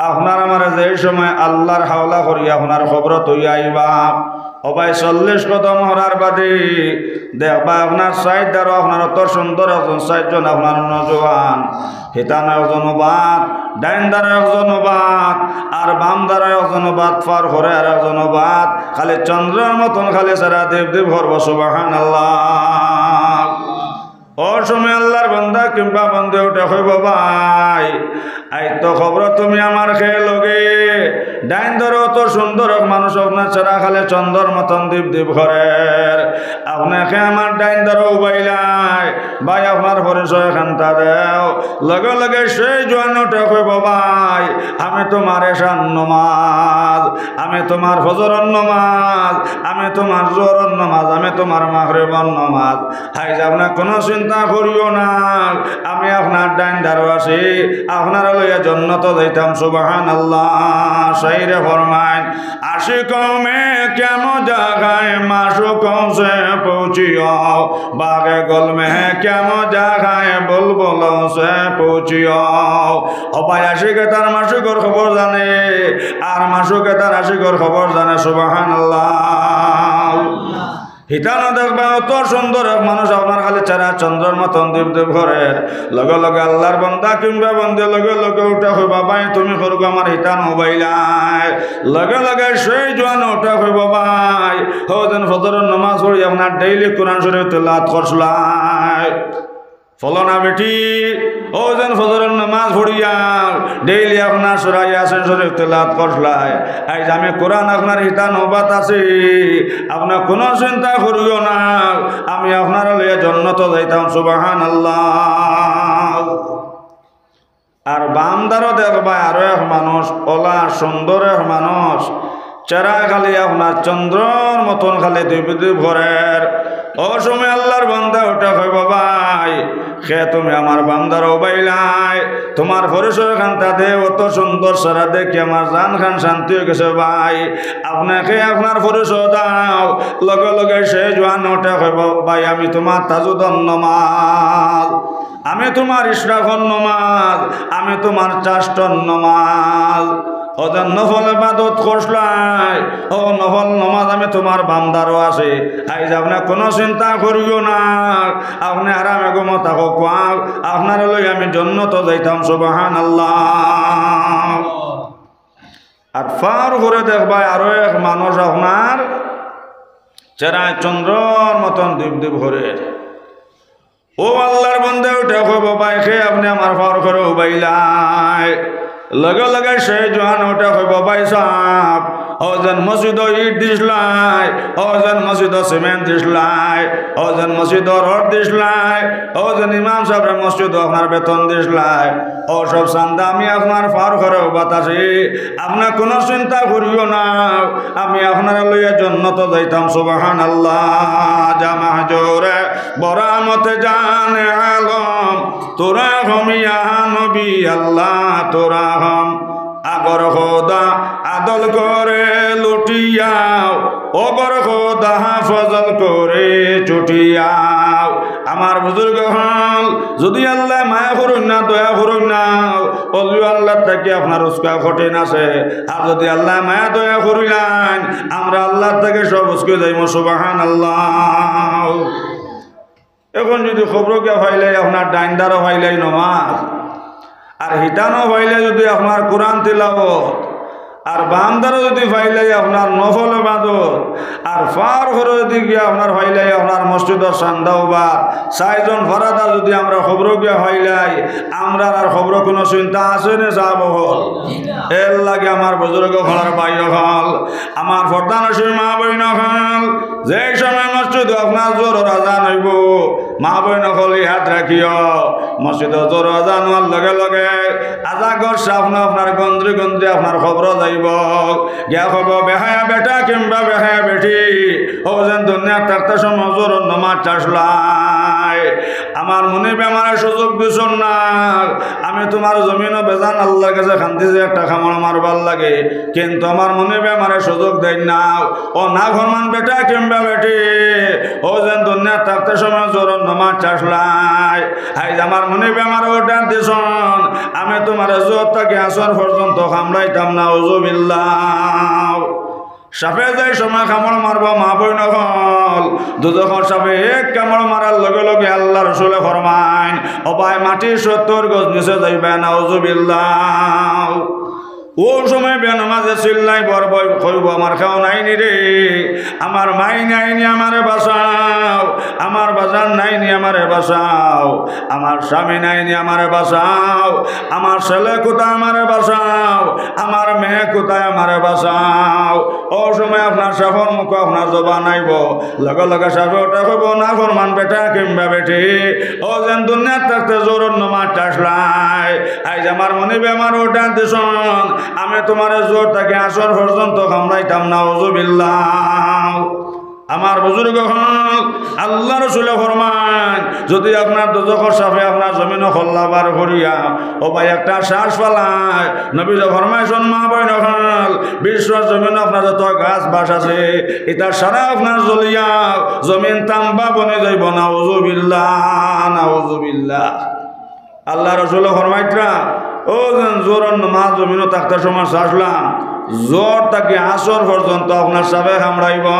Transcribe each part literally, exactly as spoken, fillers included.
আপনার আমারে যেই সময় আল্লার হাওলা করি আপনার কবরো থইয়া আইবা, ও ভাই, চল্লিশ কদম হরার বাদে দেখবা আপনার সাইড দ্বারো আপনার অত সুন্দর একজন, চাইরজন আপনার নজওয়ান, হিতানো একজন বাত, ডাইন দ্বারো একজন বাত, আর বাম দ্বারো একজন বাত, ফার করে আর একজন বাত, খালি চন্দ্রর মতন খালি চেরা দিপ দিপ করবো। সুবহানাল্লাহ। ও সময় আল্লার বান্দা কিংবা বান্দি উঠে কইবো, "ভাই, আইজ তো কবরো তুমি আমার কে লগে, ডাইন দ্বারো অত সুন্দর এক মানুষ আপনার চেরা খালি চন্দ্রর মতন দিপ দিপ করের, আপনে কে আমার ডাইন দ্বারো উবাইলায়, ভাই আপনার পরিচয় খান্তা দেও।" লগে লগে সেই জোয়ান উঠে কইবো, "ভাই, আমি তোমার এশার নমাজ, আমি তোমার ফজরর নমাজ, আমি তোমার জোহরর নমাজ, আমি তোমার মাগরিবর নমাজ। আইজ আপনে কুনু চিন্তা করিও না, আমি আপনার ডাইন দ্বারো আছি, আপনারে লইয়া জন্নতো যাইতাম।" সুবহানাল্লাহ। শাইরে ফরমাইন, "আশিকো মে কিয়া মজা গায়ে, মাশুকো সে পুছিও, বাগে গুল মে কিয়া মজা গায়ে, বুলবুলো সে পুছিও।" ও ভাই, আশিকে তার মাশুকর খবর জানে, আর মাশুকে তার আশিকর খবর জানে। সুবহানাল্লাহ। হিতানো দেখবা অত সুন্দর এক মানুষ আপনার খালি চেরা চন্দ্রর মতন দিপ দিপ করের। লগে লগে আল্লার বান্দা কিংবা বান্দি লগে লগে উঠে কইবা, "ভাই, তুমি করগো আমার হিতানো উবাইলায়।" লগে লগে সেই জোয়ান উঠে কইবো, "ভাই, হউ যেন ফজরর নমাজ পড়ি আপনার ডেইলি কোরআন শরীফ তিলাওয়াত করছলায়, ফলনা বেটি, হউ যেন ফজরর নমাজ পড়িয়া ডেইলি আপনার সূরা ইয়াসিন শরীফ তিলাওয়াত করছলায়। আইজ আমি কোরআন আপনার হিতানো বাত আছি, আপনে কুনু চিন্তা করিও না, আমি আপনারে লইয়া জন্নতো যাইতাম।" সুবহানাল্লাহ। আর বাম দ্বারো দেখবা আরো এক মানুষ, অলা সুন্দর এক মানুষ, চেরা খালি আপনার চন্দ্রর মতন খালি দিপ দিপ করের। ও সময় আল্লার বান্দা উঠে কইবো, "ভাই, কে তুমি আমার বাম দ্বারো উবাইলায়, তোমার পরিচয় খান্তা দেও, অত সুন্দর চেরা দেখি আমার জান খান শান্তি অই গেছে ভাই, আপনে কে আপনার পরিচয় দাও।" লগে লগে সেই জোয়ান উঠে কইবো, "ভাই, আমি তোমার তাহাজ্জুদর নমাজ, আমি তোমার ইশরাকর নমাজ, আমি তোমার চাইরটর নমাজ। হউ যেন নফল ইবাদত করছলায়, হউ নফল নমাজ আমি তোমার বাম দ্বারো আছি। আইজ আপনে কুনু চিন্তা করিও না, আপনে আরামে ঘুমো থাকো, আপনারে লইয়া আমি জন্নতো যাইতাম।" সুবহানাল্লাহ। আর ফার করে দেখবা আরো এক মানুষ আপনার চেরা চন্দ্রর মতন দিপ দিপ করের। ও আল্লার বান্দা উঠে কইবো, "ভাই, কে আপনে আমার ফার করে উবাইলায়?" লগে লগে সেই জোয়ান উঠে কইবো, "ভাই সাব, হউ যেন মসজিদো ইট দিছলায়, হউ যেন মসজিদো সিমেন্ট দিছলায়, হউ যেন মসজিদো রড দিছলায়, হউ যেন ইমাম সাবরে মসজিদো আপনার বেতন দিছলায়, হউ সব চান্দা আমি আপনার ফার করে উবাত আছি, আপনে কুনু চিন্তা করিও না, আমি আপনারে লইয়া জন্নতো যাইতাম।" সুবহানাল্লাহ। জা মাহজুরে বরামতে জানে আলম, তোরা হম ইয়া নবী আল্লাহ, তোরা হম। আগর খোদা আদল করে লুটিয়াও, অগর খোদা ফজল করে ছুটিয়াও। আমার বুজুর্গ অকল, যুদি আল্লায় মায়া করইন না, দয়া করইন না, অলিও আল্লার থাকি আপনার উস্কা কঠিন আছে। আর যুদি আল্লায় মায়া দয়া করিলাইন, আমরা আল্লার থাকি সব উস্কি যাইমু। সুবহানাল্লাহ। এখন যুদি কবরো গিয়া পাইলাই আপনার ডাইন দ্বারো পাইলাই নমাজ, আর হিতানো পাইলাই যুদি আপনার কোরআন তিলাওয়াত, আর বাম দ্বারো যুদি পাইলাই আপনার নফল ইবাদত, আর ফার করে যুদি গিয়া আপনার পাইলাই আপনার মসজিদর চান্দা উবাত, চাইরজন ফারাদার যুদি আমরা কবরো গিয়া পাইলাই, আমরার আর কবরো কুনু চিন্তা আছে নি সাব অকল? এর লাগি আমার বুজুর্গ অকল আর ভাই অকল, আমার পর্দানশীন মা বইন অকল, যেই সময় মসজিদো আপনার জোহরর আজান অইবো, মা বইন অকল ইয়াদ রাখিও, মসজিদো জোহরর আজান অওয়ার লগে লগে আজাগর সামনে আপনার গন্দ্রি গন্দ্রি আপনার কবরো যাইবো, গিয়া কইবো, "বেহায়া বেটা কিংবা বেহায়া বেটি, অউ যেন দুনিয়াত থাকতে সময় জোহরর নমাজ ছাড়ছলায়।" আমার মনিবে আমারে সুযোগ দিছইন না। আমি তুমার জমিনো বেজান আল্লার গেছে কান্দিছি একটা কামড় মারবার লাগি, কিন্তু আমার মনিবে আমারে সুযোগ দেইন না। ও নাফরমান বেটা কিংবা বেটি, অউ যেন দুনিয়াত থাকতে সময় জোহরর নমাজ ছাড়ছলায়, আইজ আমার মনিবে আমারে order দিছইন, আমি তুমারে জোহর থাকি আসর পর্যন্ত কামড়াইতাম না, নাউজুবিল্লাহ। সাপে যেই সময় কামড় মারবো, মা-বইন অকল, দুজখর সাপে এক কামড় মারার লগে লগে আল্লার রসুলে ফরমাইন, "ও ভাই, মাটির সত্তর গজ নিচে যাইবা, নাউজুবিল্লাহ।" অউ সময় বেনমাজে চিল্লাইবো আর কইবো, "আমার কেউ নাইনি রে, আমার মাই নাইনি, আমারে বাঁচাও, আমার বাজান নাইনি, আমারে বাঁচাও, আমার স্বামী নাইনি, আমারে বাঁচাও, আমার ছেলে কুতা, আমারে বাঁচাও, আমার মেয়ে কুতা, আমারে বাঁচাও।" অউ সময় আপনার সাপর মুখো আপনার জবান আইবো, লগে লগে সাপে উঠি কইবো, "নাফরমান বেটা কিংবা বেটি, অউ যেন দুনিয়াত থাকতে জোহরর নমাজ ছাড়ছলায়, আইজ আমার মনিবে আমারে order দিছইন, আমি তুমারে জোহর থাকি আসর পর্যন্ত কামড়াইতাম না, নাউজুবিল্লাহ।" আমার বুজুর্গ অকল, আল্লার রসুলে ফরমাইন, যুদি আপনার দুজখর সাপে আপনার জমিনো কল্লা বার করিয়া, ও ভাই, একটা শ্বাস ফালায়, নবীজি ফরমাইছইন, মা-বইন অকল, বিশ্বর জমিনো আপনার যত গাছ-বাস আছে, ইতা সারা আপনার জ্বলিয়া জমিন তাম্বা বনি যাইবো, নাউজুবিল্লাহ, নাউজুবিল্লাহ। আল্লার রসুলে ফরমাইতরা, অউ যেন জোহরর নমাজ জমিনো থাকতে সময় ছাড়ছলাম, জোহর থাকি আসর পর্যন্ত আপনার সাপে কামড়াইবো।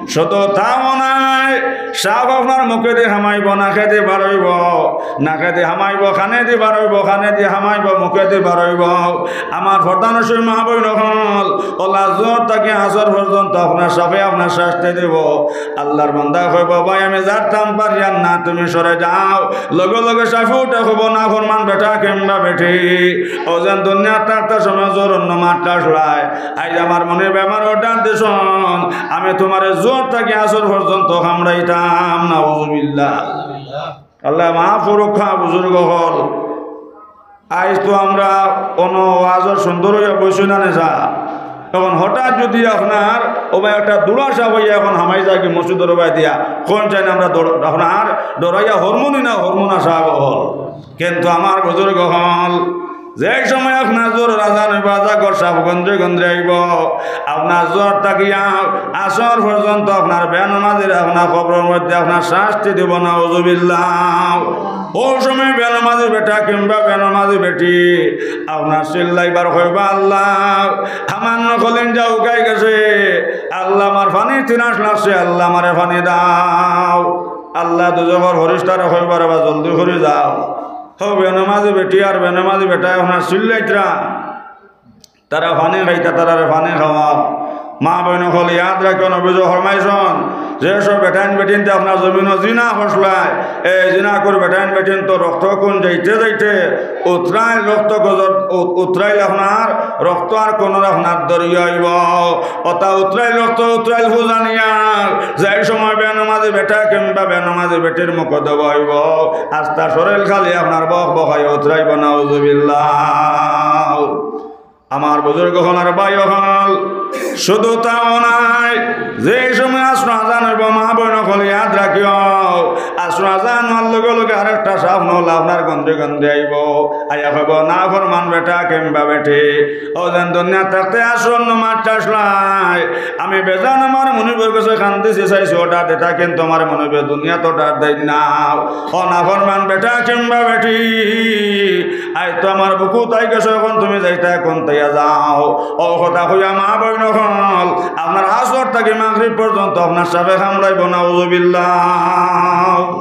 শুধু তাও নায়, সাপ আপনার মুখেদি হামাইবো, নাকেদি বারইবো, নাকেদি হামাইবো, কানেদি বারইবো, কানেদি হামাইবো, মুখেদি বারইবো। আমার পর্দানশীন মা-বইন অকল, অলা জোহর থাকি আসর পর্যন্ত আপনার সাপে আপনার শাস্তি দিবো। আল্লার বান্দায় কইবো, "ভাই, আমি যাইতাম পারিয়ার না, তুমি সরে যাও।" লগে লগে সাপে উঠি কইবো, "নাফরমান বেটা কিংবা বেটি, অউ যেন দুনিয়াত থাকতে সময় জোহরর নমাজ ছাড়ছলায়, আইজ আমার মনিবে আমারে order দিছইন, আমি তুমারে জোহর থাকি আসর পর্যন্ত কামড়াইতাম না।" নাউজুবিল্লাহ। আল্লায় মাফ করউক্কা বুজুর্গ অকল। আইজ তো আমরা অনো ওয়াজর সুন্দর অইয়া বইছি না নি? অখন হঠাৎ যুদি আপনার ও ভাই একটা দুড়া সাপ অইয়া অখন হামাই যায়গি মসজিদর বায়দি দিয়া, কুন চাইন আমরা দৌড়-, আপনার ডরাইয়া হরমু নি না, হরমু না সাপ অকল। কিন্তু আমার বুজুর্গ অকল, যেই সময় আপনার জোহরর আজান অইবো, আজাগর সাপ গন্ধে গন্ধে আইবো, আপনার জোহর থাকিয়া আসর পর্যন্ত আপনার বেনমাজিরে আপনার কবরর মধ্যে আপনার শাস্তি দিবো, নাউজুবিল্লাহ। অউ সময় বেনমাজি বেটা কিংবা বেনমাজি বেটি আপনার চিল্লাইবা আর কইবা, "আল্লাহ, আমার নকলিন যাও গাই গেছে, আল্লাহ, আমার পানির তিনাস লাগছে, আল্লাহ, আমারে পানি দাও।" আল্লায় দুজখর ফিরিস্তারে কইবা, "রে বা, জলদি করি যাও।" অউ বেনমাজি বেটি আর বেনমাজি বেটায় আপনার চিল্লাইতরা, তারা পানি খাইতা, তারারে পানি খাওয়াও। মা-বইন অকল, ইয়াদ রাখিও, নবীজি ফরমাইছইন, যে সব বেটাইন বেটিন্তে আপনার জমিনো জিনা করছলায়, এই জিনাকুর বেটাইন বেটিন্তর রক্ত খুন যাইতে যাইতে উতরাইল রক্ত গজর, উ-, উতরাইল আপনার রক্ত আর খুনর আপনার দরিয়া অইবো। অতা উতরাইল রক্ত, উতরাইল ফুজানিয়া, যেই সময় বেনমাজি বেটা কিংবা বেনমাজি বেটির মুখো দেওয়া অইবো, আস্তা শরীল খালি আপনার বক বকাইয়া উতরাইবো, নাউজুবিল্লাহ। আমার বুজুর্গ অকল আর ভাই অকল, শুধু তাও নায়, যেই সময় আসর আজান অইবো, মা-বইন অকল ইয়াদ রাখিও, আসর আজান অওয়ার লগে লগে আরেকটা সাপ অলা আপনার গন্ধে গন্ধে আইবো, আইয়া কইবো, "নাফরমান বেটা কিংবা বেটি, অউ যেন দুনিয়াত থাকতে আসরর নমাজ ছাড়ছলায়, আমি বেজান আমার মনিবর গেছে কান্দিছি, চাইছি অর্ডার দিতা, কিন্তু আমার মনিবে দুনিয়াত অর্ডার দেইন না। ও নাফরমান বেটা কিংবা বেটি, আইজ তো আমার বুকুত আই গেছো, অখন তুমি যাইতায় কুনতাইয়া যাও।" অউ কথা কইয়া মা-বইন অকল, আপনার আসর থাকি মাগরিব পর্যন্ত আপনার সাপে কামড়াইবো, নাউজুবিল্লাহ।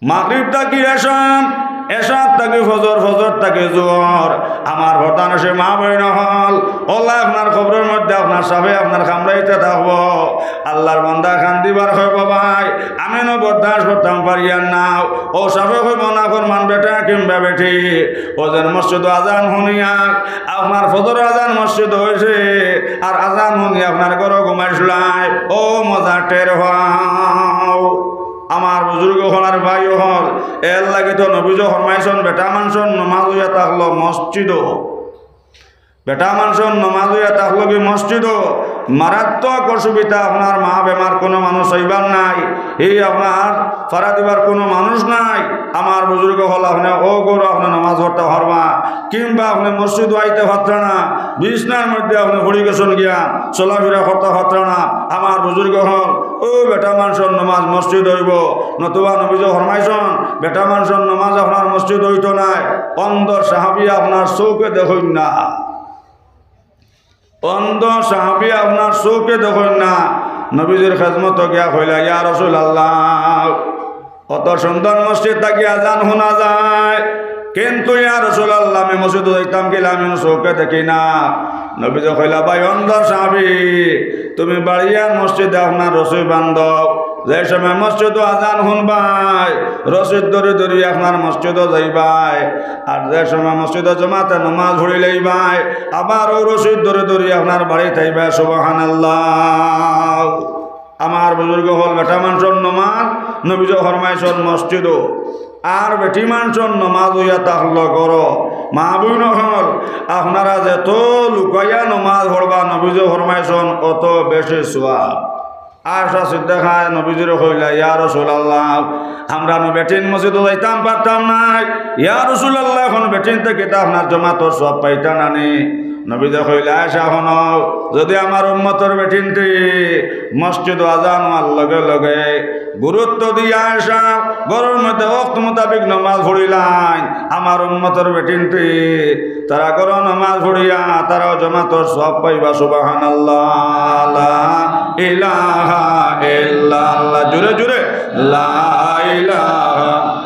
মাগরিব থাকি এশা, এশা থাকি ফজর, ফজর থাকি জোহর। আমার পর্দানশীন মা-বইন অকল, অলা আপনার কবরর মধ্যে আপনার সাপে আপনার কামড়াইতে থাকবো। আল্লার বান্দা কান্দিবার কয়, "বাবাই, আমি নু বরদাস্ত করতাম পারিয়ার না।" অউ সাপে কইবো, "নাফরমান বেটা কিংবা বেটি, অউ যেন মসজিদো আজান হুনিয়া, আপনার ফজরর আজান মসজিদো অইছে, আর আজান হুনিয়া আপনার ঘরো ঘুমাইছলায়, অউ মজা টের পাও।" আমার বুজুর্গ অকল আর ভাই অকল, এরলাগি তো নবীজি ফরমাইছইন, বেটা মানষর নমাজ অইয়া থাকলো মসজিদো। বেটা মানষর নমাজ অইয়া থাকলো কি মসজিদো? মারাত্মক অসুবিধা, আপনার মা বেমার, কুনু মানুষ আইবার নাই, ই আপনার ফারা দিবার কুনু মানুষ নাই। আমার বুজুর্গ অকল, আপনে অউ ঘরো আপনে নমাজ পড়তা পারবা, কিংবা আপনে মসজিদো আইতা পারতা না, বিছনার মধ্যে আপনে পড়ি গেছইন গিয়া, চলাফিরা করতা পারতা না। আমার বুজুর্গ অকল, অউ বেটা মানষর নমাজ মসজিদো অইবো, নতুবা নবীজি ফরমাইছইন, বেটা মানষর নমাজ আপনার মসজিদো অইতো নায়। অন্ধ সাহাবী আপনার চউখে দেখইন না। অন্ধ সাহাবী আপনার চউখে দেখইন না, নবীজির খেদমতো গিয়া কইলা, "ইয়া রাসুলাল্লাহ, অত সুন্দর মসজিদ থাকি আজান হুনা যায়, কিন্তু ইয়া রাসুলাল্লাহ, আমি মসজিদো যাইতাম কিলা, আমি চউখে দেখি না।" নবীজি কইলা, "ভাই অন্ধ সাহাবী, তুমি বাড়িয়া মসজিদে আপনার রশি বান্ধো, যে সময় মসজিদো আজান হুনবায়, রশির দড়ি দড়ি আপনার মসজিদো যাইবায়, আর যে সময় মসজিদো জমাতে নমাজ পড়িলাইবায়, আবার অউ রশির দড়ি দড়ি আপনার বাড়িত আইবায়।" সুবহানাল্লাহ। আমার বুজুর্গ অকল, বেটা মানষর নমাজ নবীজি ফরমাইছইন মসজিদো, আর বেটি মানষর নমাজ অইয়া থাকলো ঘরো। মা বইন অকল, আপনারা যত লুকাইয়া নমাজ পড়বা, নবীজি ফরমাইছইন অত বেশি সওয়াব। আয়েশা সিদ্দিকায় নবীজিরে কইলা, "ইয়া রাসুলাল্লাহ, আমরা নু বেটিন মসজিদো যাইতাম পারতাম নায়, ইয়া রাসুলাল্লাহ, অখন বেটিন্তে কিতা আপনার জমাতর সওয়াব পাইতা না নি?" নবীজি কইলা, "আয়েশা, হুনো, যুদি আমার উম্মতর বেটিন্তে মসজিদো আজান অওয়ার লগে লগে গুরুত্ব দিয়া আয়েশা ঘরর মধ্যে ওয়াক্ত মোতাবিক নমাজ পড়িলাইন, আমার উম্মতর বেটিন্তে তারা ঘরো নমাজ পড়িয়া তারাও জমাতর সওয়াব পাইবা।" সুবহানাল্লাহ, লা ইলাহা ইল্লাল্লাহ, জোরে জোরে, লা ইলাহা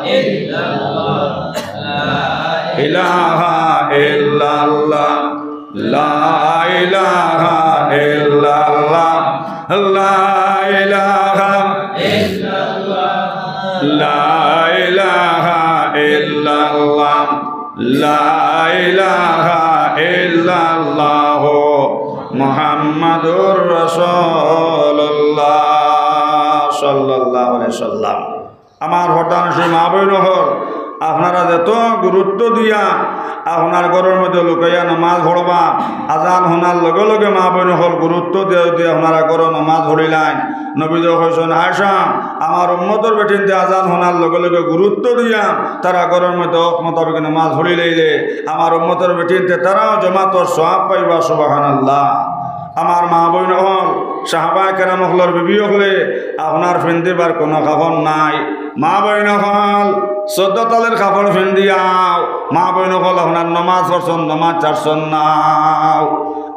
ইলাহা ইল্লাল্লাহ, লা ইলাহা ইল্লাল্লাহ, লা ইলাহা ইল্লাল্লাহ, লা ইলাহা ইল্লাল্লাহ, লা ইলাহা ইল্লাল্লাহ, মুহাম্মাদুর রাসূলুল্লাহ সাল্লাল্লাহু আলাইহি ওয়াসাল্লাম। আমার হতাংশী মা বইন অকল, আপনারা যত গুরুত্ব দিয়া আপনার ঘরর মধ্যে লুকাইয়া নমাজ পড়বা, আজান হুনার লগে লগে মা বইন অকল গুরুত্ব দিয়া যুদি আপনারা ঘরো নমাজ পড়িলাইন, নবীজি কইছইন, "আয়েশা, আমার উম্মতর বেটিন্তে আজান হুনার লগে লগে গুরুত্ব দিয়া তারা ঘরর মধ্যে ওয়াক্ত মোতাবিক নমাজ পড়িলাইলে আমার উম্মতর বেটিন্তে তারাও জমাতর সওয়াব পাইবা।" সুবহানাল্লাহ। আমার মা বইন অকল, সাহাবায়ে কেরাম অকলর বিবি অকলে, আপনার ফিন্দিবার কুনু কাপড় নাই। মা বইন অকল, চৌদ্দ তালের কাপড় ফিন্দিয়াও। মা বইন অকল, আপনার নমাজ পড়ছইন, নমাজ ছাড়ছইন না।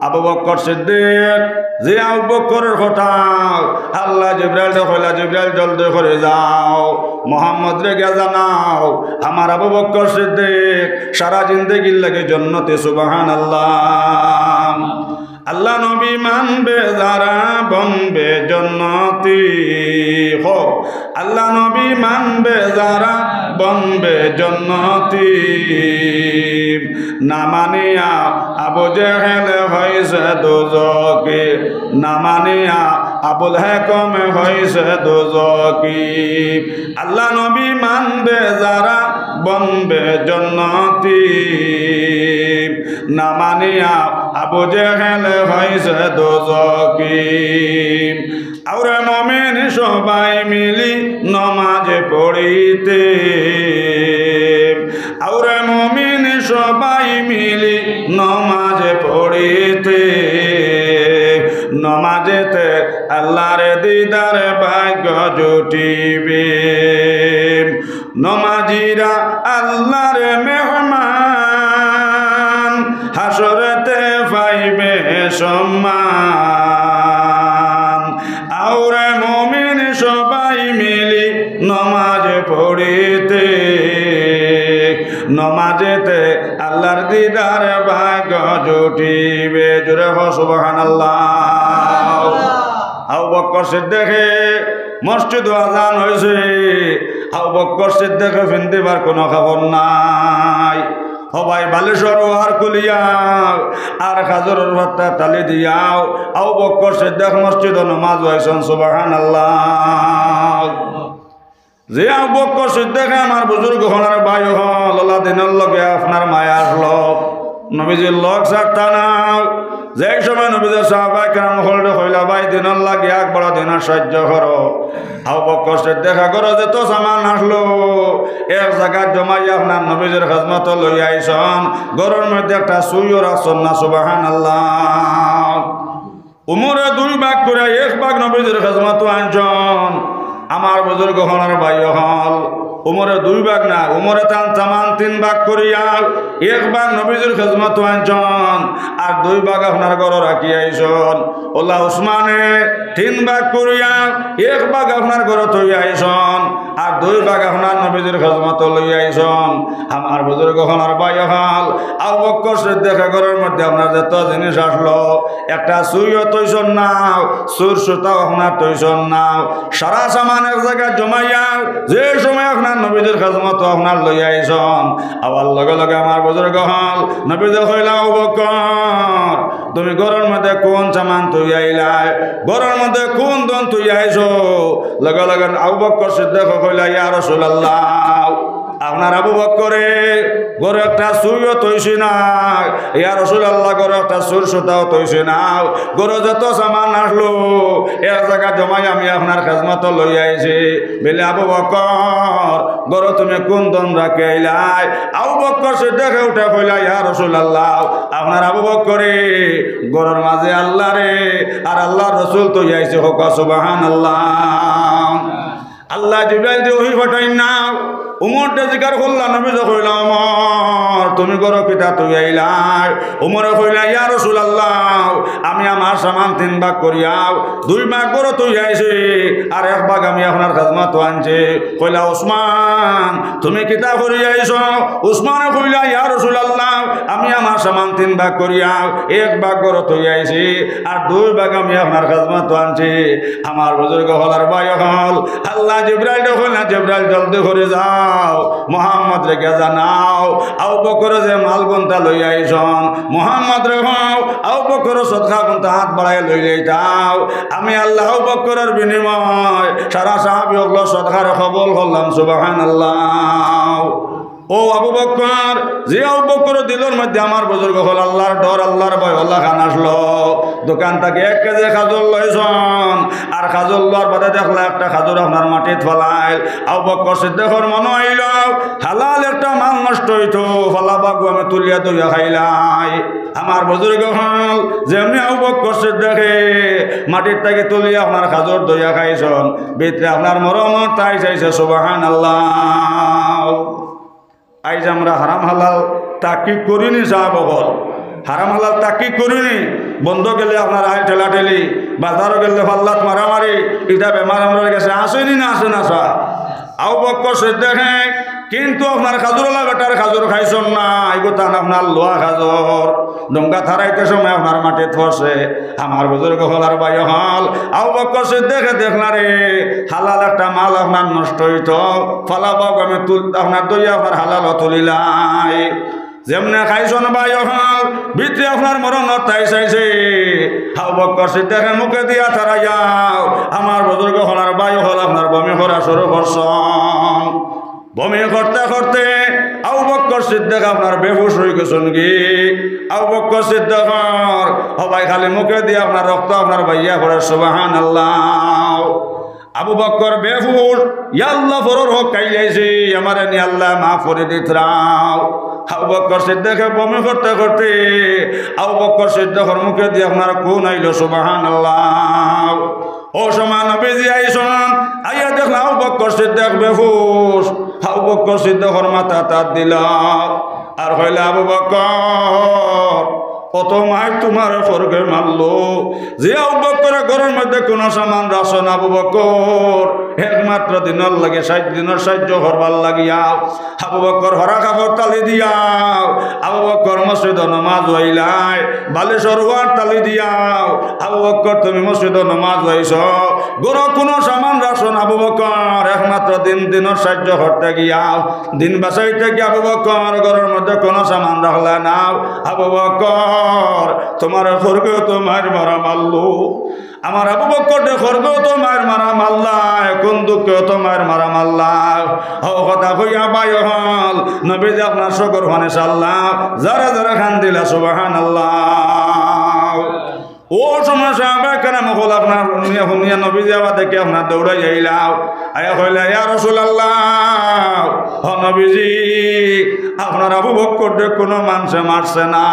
আবু বকর সিদ্দিক, যে আবু বকরর কথা, আল্লায় জিব্রাইলরে কইলা, "জিব্রাইল, জলদি করি যাও, মুহাম্মদরে গিয়া জানাও, আমার আবু বকর সিদ্দিক সারা জিন্দেগির লাগি জন্নতি।" সুবহানাল্লাহ। আল্লাহ নবী মানবে যারা বনবে জন্নতি। হো, আল্লাহ নবী মানবে যারা বনবে জন্নতি। না মানিয়া আবু জেহেল হইছে দোজখি, না মানিয়া আবুল হেকম হইছে দোজখি। আল্লাহ নবী মানবে যারা বনবে জন্নতি। না মানিয়া আবু জেহেল হইছে দোজখি। আওরে মুমিন সবাই মিলি নমাজ পড়িতে, আওরে মুমিন সবাই মিলি নমাজ পড়িতে, নমাজেতে আল্লাহর দিদার ভাগ্য জুটিবে। নমাজিরা আল্লাহর মেহমান, হাসরেতে পাইবে সম্মান। আওরে মুমিন সবাই মিলি নমাজ পড়িতে, নমাজেতে আল্লাহর দিদার ভাগ্য জুটিবে। জোরে হো সুবহানাল্লাহ। আবু বকর সিদ্দিকে মসজিদো আজান হইছে, আবু বকর সিদ্দিকে ফিন্দিবার কুনু কাপড় নাই। হবাই বালিশর ওয়ার খুলিয়াও, আর খাজুরর পাত্তা তালি দিয়াও, আবু বকর সিদ্দিক মসজিদো নমাজ অইছইন। সুবহানাল্লাহ। যে আবু বকর সিদ্দিকে আমার বুজুর্গ অকল, ভাই অকল, আল্লাহ দিনর লগে আপনার মায়া আছলো। নবীজির লগ ছাড়তা না। যেই সময় নবীজির সাহাবায়ে কেরাম অকলরে কইলা, "ভাই, দিনর লাগি এক বড় দিনর সাহায্য করো।" আবু বকর সিদ্দিকে ঘরো যত সামান আছলো, এক জাগাত জমাইয়া আপনার নবীজির খেজমতো লইয়া আইছইন। ঘরর মধ্যে একটা সুইও রাখছইন না, সুবহানাল্লাহ। উমরে দুই ভাগ করিয়া এক ভাগ নবীজির খেজমতো আনছইন। আমার বুজুর্গ অকল আর ভাই অকল, উমরে দুই ভাগ না, উমরে তান সামান তিন ভাগ করিয়া এক ভাগ নবীজির খেজমতো আনছইন, আর দুই ভাগ আপনার ঘরো রাখিয়া আইছইন। অলা উসমানে তিন ভাগ করিয়া এক ভাগ আপনার ঘরো থইয়া আইছইন, আর দুই ভাগ আপনার নবীজির খেজমতো লইয়া আইছইন। আমার বুজুর্গ অকল আর ভাই অকল, আবু বকর সিদ্দিকে ঘরর মধ্যে আপনার যত জিনিস আছলো, একটা সুইও থইছইন না, সুর সুতাও আপনার থইছইন না। সারা সামান এক জাগাত জমাইয়া যে সময় আপনার নবীজির খেজমতো আপনার লইয়া আইছইন, আওয়ার লগে লগে আমার বুজুর্গ অকল, নবীজিয়ে কইলা, "আবু বকর, তুমি ঘরর মধ্যে কুন সামান থইয়া আইলায়? ঘরর মধ্যে কুন ধন থইয়া আইছো?" লগে লগে আবু বকর সিদ্দিকে কইলা, "ইয়া রাসূলুল্লাহ, আপনার আবু বকরে ঘরো একটা সুইও থইছে না, ইয়া রাসূলুল্লাহ, ঘরো একটা সুর সুতাও থইছে না, ঘরো যত সামান আছলো এক জাগাত জমাই আমি আপনার খেজমতো লইয়া আইছি।" বলে, "আবু বকর, ঘরো তুমি কুন ধন রাখিয়া আইলায়?" আবু বকর সিদ্দিকে উঠি কইলা, "ইয়া রাসূলুল্লাহ, আপনার আবু বকরে ঘরর মাঝে আল্লারে আর আল্লার রসুল থইয়া আইছে।" কউক্কা সুবহানাল্লাহ। আল্লায় জিব্রাইল দি ওহী পাঠাইন না। উমররে জিকার করলা, নবীজিয়ে কইলা, "উমর, তুমি ঘরো কিতা থইয়া আইলায়?" উমরে কইলা, "ইয়া রাসূলুল্লাহ, আমি আমার সামান তিন ভাগ করিয়াও দুই ভাগ ঘরো থইয়া আইছি, আর এক ভাগ আমি আপনার খেজমতো আনছি।" কইলা, "উসমান, তুমি কিতা করিয়া আইছো?" উসমানে কইলা, "ইয়া রাসূলুল্লাহ, আমি আমার সামান তিন ভাগ করিয়াও এক ভাগ ঘরো থইয়া আইছি, আর দুই ভাগ আমি আপনার খেজমতো আনছি।" আমার বুজুর্গ অকল আর ভাই অকল, আল্লায় জিব্রাইলরে কইলা, "জিব্রাইল, জলদি করি যাও, মুহাম্মদরে গিয়া জানাও, আবু বকরে যে মাল গুনতা লইয়া আইছইন, মুহাম্মদরে কও, আবু বকরর সদকা গুনতা আত বাড়াইয়া লইলাইতা। আমি আল্লায় আবু বকরর বিনিময়ে সারা সাহাবী অকলর সদকারে কবুল করলাম।" সুবহানাল্লাহ। ও আবু বকর, যে আবু বকরর দিলর মধ্যে আমার বুজুর্গ অকল আল্লার ডর, আল্লার ভয় অলাখান আছলো, দোকান থাকি এক কেজি খাজুর লইছইন, আর খাজুর লওয়ার বাদে দেখলা একটা খাজুর আপনার মাটিত ফালাইল। আবু বকর সিদ্দিকর মনো আইলো, হালাল একটা মাল নষ্ট অইতো, ফালাবাগু আমি তুলিয়া ধইয়া খাইলাই। আমার বুজুর্গ অকল, যেমনে আবু বকর সিদ্দিকে মাটির থাকি তুলিয়া আপনার খাজুর ধইয়া খাইছইন, ভিতরে আপনার মরণর তাইশ আইছে, সুবহানাল্লাহ। আইজ আমরা হারাম হালাল তাহকিক করিনি সাব অকল, হারাম হালাল তাহকিক করিনি। বন্দো গেলে আপনার আইল ঠেলাঠেলি, বাজারো গেলে ফাল্লাত মারামারি, ইটা বেমার আমরার গেছে আছেনি না আছে না সা? আবু বকর সিদ্দিকে কিন্তু আপনার খাজুরওয়ালা বেটার খাজুর খাইছইন না, ইগু তান আপনার লওয়া খাজুর। ডুঙ্গাত হারাইতে সময় আপনার মাটিত পড়ছে। আমার বুজুর্গ অকল আর ভাই অকল, আবু বকর সিদ্দিকে দেখলা রে, হালাল একটা মাল আপনার নষ্ট অইতো, ফালাবাগু আমি তুল-, আপনার ধইয়া আপনার হালালো তুলিলাই। যেমনে খাইছইন ভাই অকল, ভিতরে আপনার মরণর তাইশ আইছে। আবু বকর সিদ্দিকে মুখে দিয়া তাড়াইয়াও, আমার বুজুর্গ অকল আর ভাই অকল আপনার বমি করা শুরু করছইন। বমি করতে করতে আবু বকর সিদ্দিক আপনার বেহুশ অইগেছইন গি। আবু বকর সিদ্দিকর, ও ভাই, খালি মুখে দিয়া আপনার রক্ত আপনার বাইয়া পড়ে, সুবহানাল্লাহ। আবু বকর বেহুশ, ইয়া আল্লাহ, পরর হক খাইলাইছি, আমারে নি আল্লায় মাফ করি দিতরাও। আবু বকর সিদ্দিকে বমি করতে করতে আবু বকর সিদ্দিকর মুখে দিয়া আপনার খুন আইলো, সুবহানাল্লাহ। ও সময় নবীজি আইছইন, আইয়া দেখলা আবু বকর সিদ্দিক বেহুশ। আবু বকর সিদ্দিকর মাথাত আত দিলা, আর কইলা, "আবু বকর, অত মাইর তুমারে করগে মারলো?" যে আবু বকরর ঘরর মধ্যে কুনু সামান রাখছইন না আবু বকর, একমাত্র দিনর লাগি, ষাইট দিনর সাইয্য করবার লাগিয়া। আবু বকর হরা কাপড় তালি দিয়াও, আবু বকর মসজিদো নমাজ অইলাই, বালিশর ওয়ার তালি দিয়াও, আবু বকর তুমি মসজিদো নমাজ অইছো, ঘরো কুনু সামান রাখছইন না আবু বকর, একমাত্র দিন দিনর সাইয্য করতে গিয়াও, দিন বাঁচাইতে গিয়া আবু বকর ঘরর মধ্যে কুনু সামান রাখলা না। আবু বকর "তোমার খরগেও তো মাইর মারা মারলো, আমার আবু বক্কররে খরগেও তো মাইর মারা মারলা, এখন দুঃখেও তো মাইর মারা মারলা।" অউ কথা কইয়া ভাই অকল, নবীজি আপনার চকুর পানি ছাড়লা, জোরে জোরে কান্দিলা, সুবহানাল্লাহ। অউ সময় সাহাবায়ে কেরাম অকল আপনার হুনিয়া হুনিয়া নবীজি আবার দেখি আপনার দৌড়াই আইলা, আইয়া কইলা, "ইয়া রাসূলুল্লাহ, ও নবীজি, আপনার আবু বক্কররে কুনু মানষে মারছে না।"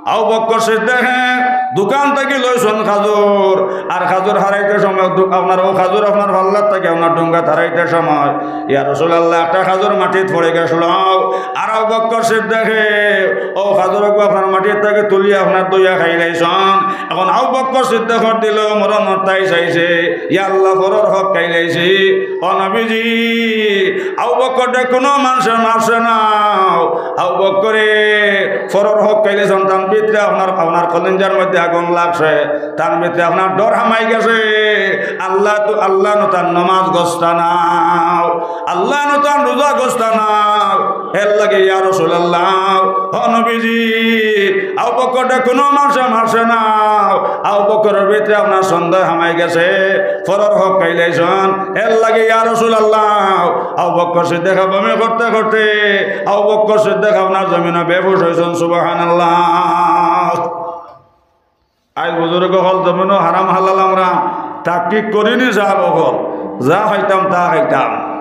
আবু বক্কর সিদ্দিকে দোকান থাকি লইছইন খাজুর, আর খাজুর হারাইতে সময় দু-, আপনার অউ খাজুর আপনার পাল্লার থাকি আপনার ডুঙ্গাত হারাইতে সময় ইয়া রাসূলুল্লাহ, একটা খাজুর মাটিত পড়ি গেছিল। আর আবু বক্কর সিদ্দিকে অউ খাজুর অগু আপনার মাটির থাকি তুলিয়া আপনার ধইয়া খাইলাইছইন। এখন আবু বক্কর সিদ্দিকর দিলো মরণর তাইশ আইছে, ইয়া আল্লাহ, পরর হক খাইলাইছি। ও নবীজি, আবু বক্কররে কুনু মানষে মারছে না। আবু বক্করে পরর হক খাইলাইছইন, তান ভিতরে আপনার, আপনার কলিজার মধ্যে আগুন লাগছে। তান ভিতরে আপনার ডর হামাই গেছে, আল্লাহ তো, আল্লাহ নু তান নমাজ গস্তা নাও, আল্লাহ নু তান রোজা গস্তা নাও। এর লাগি ইয়া রাসূলুল্লাহ, ও নবীজি, আবু বক্কররে কুনু মানষে মারছে না। আবু বক্করর ভিতরে আপনার সন্দেহ হামাই গেছে, পরর হক খাইলাইছইন। এর লাগি ইয়া রাসূলুল্লাহ, আবু বক্কর সিদ্দিক বমি করতে করতে আবু বক্কর সিদ্দিক আপনার জমিনো বেহুশ অইছইন। সুবহানাল্লাহ। আইজ বুজুর্গ অকল জমিনো হারাম হালাল আমরা তাহকিক করি নি সাব অকল, যা খাইতাম তা খাইতাম।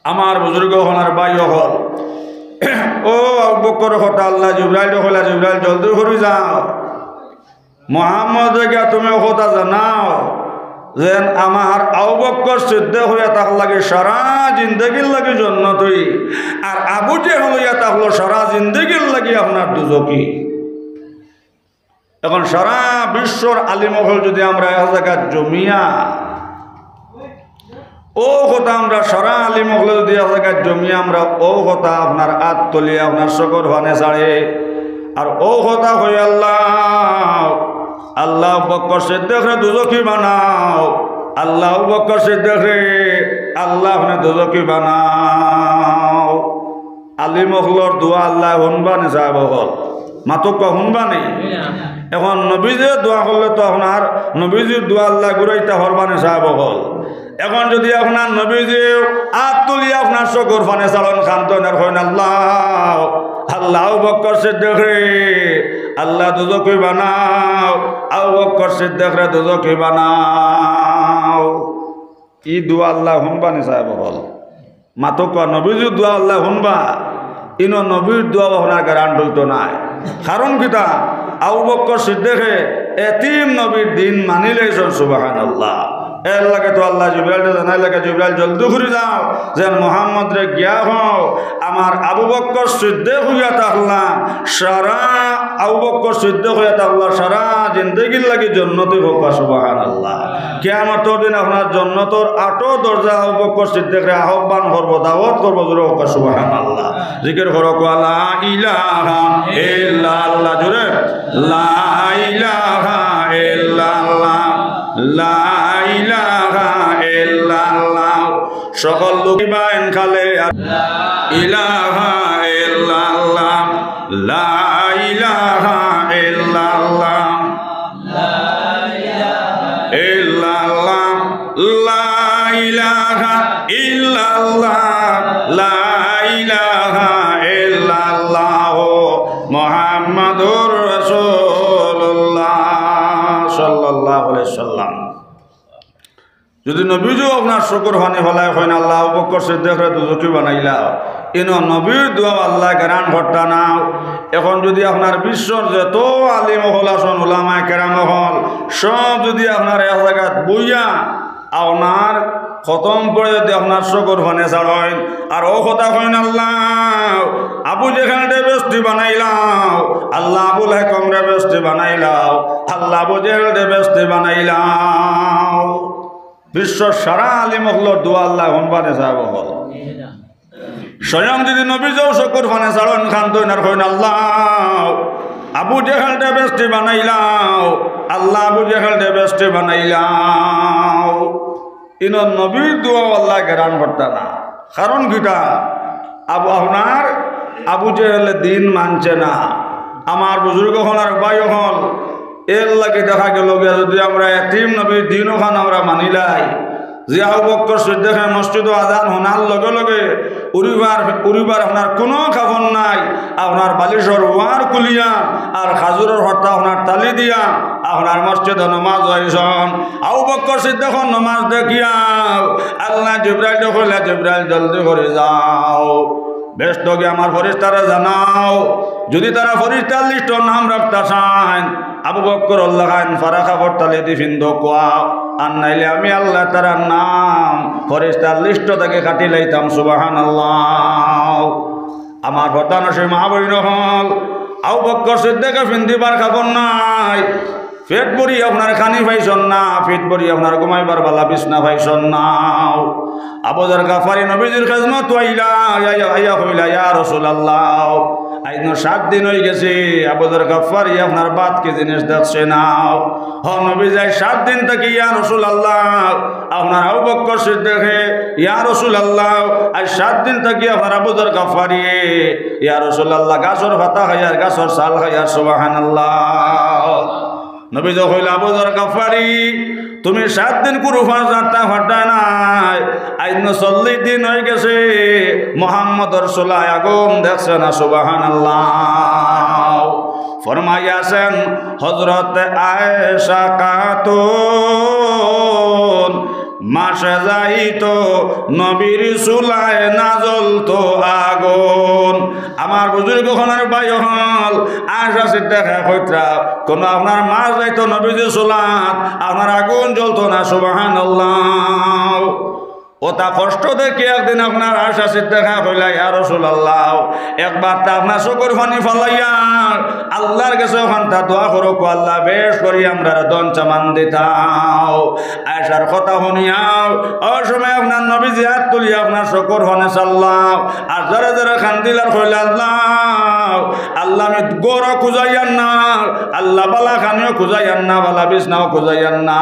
আমার বুজুর্গ অকল আর ভাই অকল, অউ আবু বক্করর কথা আল্লায় জিব্রাইলরে কইলা, "জিব্রাইল জলদি করি যাও, মুহাম্মদরে গিয়া তুমি অউ কথা জানাও যেন আমার আবু বক্কর সিদ্দিক অইয়া থাকলা গি সারা জিন্দেগির লাগি জন্নতি, আর আবু জেহেল অইয়া থাকলো সারা জিন্দেগির লাগি আপনার দুজখি।" এখন সারা বিশ্বর আলিম অকল যদি আমরা এক জাগাত জমিয়া অউ কথা আমরা সারা আলিম অকলে যদি এক জাগাত জমিয়া আমরা অউ কথা আপনার আত তুলিয়া আপনার চকুর পানি ছাড়ি, আর অউ কথা কই, "আল্লাহ, আল্লাহ আবু বক্কর সিদ্দিকরে দুজখি বানাও, আল্লাহ আবু বক্কর সিদ্দিকরে আল্লাহ আপনে দুজখি বানাও।" আলিম অকলর দোয়া আল্লায় হুনবা নি সাব অকল? মাতউক্কা, হুনবা নি? এখন নবীজিয়ে দোয়া করলে তো আপনার নবীজির দোয়া আল্লায় ঘুরাইতা পারবা নি সাব অকল? এখন যদি আপনার নবীজিয়ে আত তুলিয়া আপনার চকুর পানি ছাড়ইন, কান্দইন আর কইন, "আল্লাহ, আল্লাহ আবু বক্কর সিদ্দিকরে আল্লাহ দুজখি বানাও, আবু বক্কর সিদ্দিকরে দুজখি বানাও।" ই দোয়া আল্লায় হুনবা নি সাব অকল? মাতউক্কা, নবীজির দোয়া আল্লায় হুনবা? ইনো নবীর দোয়া আপনার গ্যারান্টি অইতো নায়। কারণ কিতা? আবু বক্কর সিদ্দিকে এতিম নবীর দিন মানিলাইছইন, সুবহানাল্লাহ। এর লাগি তো আল্লায় জিব্রাইলরে জানাইলা গি, "জিব্রাইল জলদি করি যাও, যেন মুহাম্মদরে গিয়া কও, আমার আবু বক্কর সিদ্দিক অইয়া থাকলা, সারা আবু বক্কর সিদ্দিক অইয়া থাকলা, সারা জিন্দেগির লাগি জন্নতি অউক।" সুবহানাল্লাহ। কিয়ামতর দিন আপনার জন্নতর আটো দরজা আবু বক্কর সিদ্দিকরে আহ্বান করবো, দাওয়াত করবো, জোরে অউক সুবহানাল্লাহ। জিকির করো, লা ইলাহা ইল্লাল্লাহ, জোরে, লা ইলাহা ইল্লাল্লাহ, লা ইলাহা ইল্লাল্লাহ। সকল লোক বাইন খালে, লা ইলাহা ইল্লাল্লাহ, লা ইলাহা ইল্লাল্লাহ। ইল্লাল্লাহ, লা ইলাহা ইল্লাল্লাহ, লা ইলাহা ইল্লাল্লাহ, মুহাম্মাদুর রাসূলুল্লাহ সাল্লাল্লাহু আলাইহি সাল্লাম। যদি নবীজিও আপনার চকুর পানি ফালাইয়া কইন, "আল্লাহ আবু বক্কর সিদ্দিকরে দুজখি বানাইলাও", ইনো নবীর দোয়াও আল্লায় গ্রহণ করতা না। এখন যদি আপনার বিশ্বর যত আলিম অকল আছইন, উলামায়ে কেরাম অকল, সব যদি আপনার এক জাগাত বইয়া আপনার খতম পড়ে যদি আপনার চকুর পানি ছাড়ইন, আর অউ কথা কইন, "আল্লাহ, আবু জেহেলরে বেহেস্তি বানাইলাও, আল্লাহ আবুল হেকমরে বেহেস্তি বানাইলাও, আল্লাহ আবু জেহেলরে বেহেস্তি বানাইলাও।" বিশ্বর সারা আলিম অকলর দোয়া আল্লায় হুনবা নি সাব অকল? স্বয়ং যদি নবীজিও চকুর পানি ছাড়ইন, কান্দইন আর কইন, "আল্লাহ, আবু জেহেলরে বেহেস্তি বানাইলাও, আল্লাহ আবু জেহেলরে বেহেস্তি বানাইলাও।" ইনো নবীর দোয়াও আল্লায় গ্রহণ করতা না। কারণ কিতা? আবু, আপনার আবু জেহেলে দিন মানছে না, আমার বুজুর্গ অকল আর ভাই অকল, এর লাগি দেখা গেল গিয়া যদি আমরা এতিম নবীর দিন অখান আমরা মানিলাই, যে আবু বকর সিদ্দিকে মসজিদো আজান হুনার লগে লগে উড়িবার, উড়িবার আপনার কুনু কাপড় নাই, আপনার বালিশর ওয়ার খুলিয়া আর খাজুরর হতা আপনার তালি দিয়া আপনার মসজিদো নমাজ আইছইন। আবু বকর সিদ্দিকর নমাজ দেখিয়া আল্লায় জিব্রাইলরে কইলা, "জিব্রাইল, জলদি করি যাও।" বেহেস্তো গিয়া আমার ফিরিস্তারে জানাও, যদি তারা ফিরিস্তার লিস্টো নাম রাখতা চাইন, আবু বকরর লাখান ফাড়া কাপড় তালি দি ফিন্দউক্কা, আর নাইলে আমি আল্লায় তারার নাম ফিরিস্তার লিস্ট থাকি কাটি লাইতাম। সুবহানাল্লাহ। আমার পর্দানশীন মা বইন অকল, আবু বকর সিদ্দিকে ফিন্দিবার কাপড় নাই, পেট ভরি আপনার খানি পাইছইন না, পেট ভরি আপনার ঘুমাইবার বালা বিছনা পাইছইন না। আবু যর গিফারি নবীজির খেজমতো আইলা, আইয়া, আইয়া কইলা, "ইয়া রাসূলুল্লাহ, আইজ নু সাত দিন অইগেছে, আবু যর গিফারি আপনার ভাত কি জিনিস দেখছি না।" হ নবীজি, আইজ সাত দিন থাকি, ইয়া রাসূলুল্লাহ, আপনার আবু বকর সিদ্দিকে, ইয়া রাসূলুল্লাহ, আইজ সাত দিন থাকি আপনার আবু যর গিফারি, ইয়া রাসূলুল্লাহ, গাছর পাতা খাইয়ার, গাছর ছাল খাইয়ার। সুবহানাল্লাহ। নবীজি কইলা, "আবু যর গিফারি, তুমি সাত দিন কুনু উপাস ছাড়তা পারতায় নায়, আইজ নু চল্লিশ দিন অইগেছে, মুহাম্মদর চুলায় আগুন দেখছো না।" সুবহানাল্লাহ। ফরমাইয়াছেন হযরত আয়েশা খাতুন, মাসে যাইতো নবীর চুলায় না জ্বলতো আগুন। আমার বুজুর্গ অকল আর ভাই অকল, আয়েশা সিদ্দিকায় কইতরা, কুনু আপনার মাস যাইতো নবীজির চুলাত, আপনার আগুন জ্বলতো না। সুবহানাল্লাহ। অতা কষ্ট দেখি একদিন আপনার আয়েশা সিদ্দিকায় কইলা, "ইয়া রাসূলুল্লাহ, একবার তা আপনার চকুর পানি ফালাইয়া আল্লার গেছে অখানতা দোয়া করউক্কা, আল্লায় বেশ করি আমরারে ধন সামান দিতা।" আয়েশার কথা হুনিয়া অউ সময় আপনার নবীজি আত তুলিয়া আপনার চকুর পানি চাল্লা, আর জোরে জোরে কান্দিলা আর কইলা, "আল্লাহ, আল্লাহ, আমি ঘরও খুজাইয়ার না, আল্লাহ, বালা খানিও খুজাইয়ার না, বালা বিছনাও খুজাইয়ার না।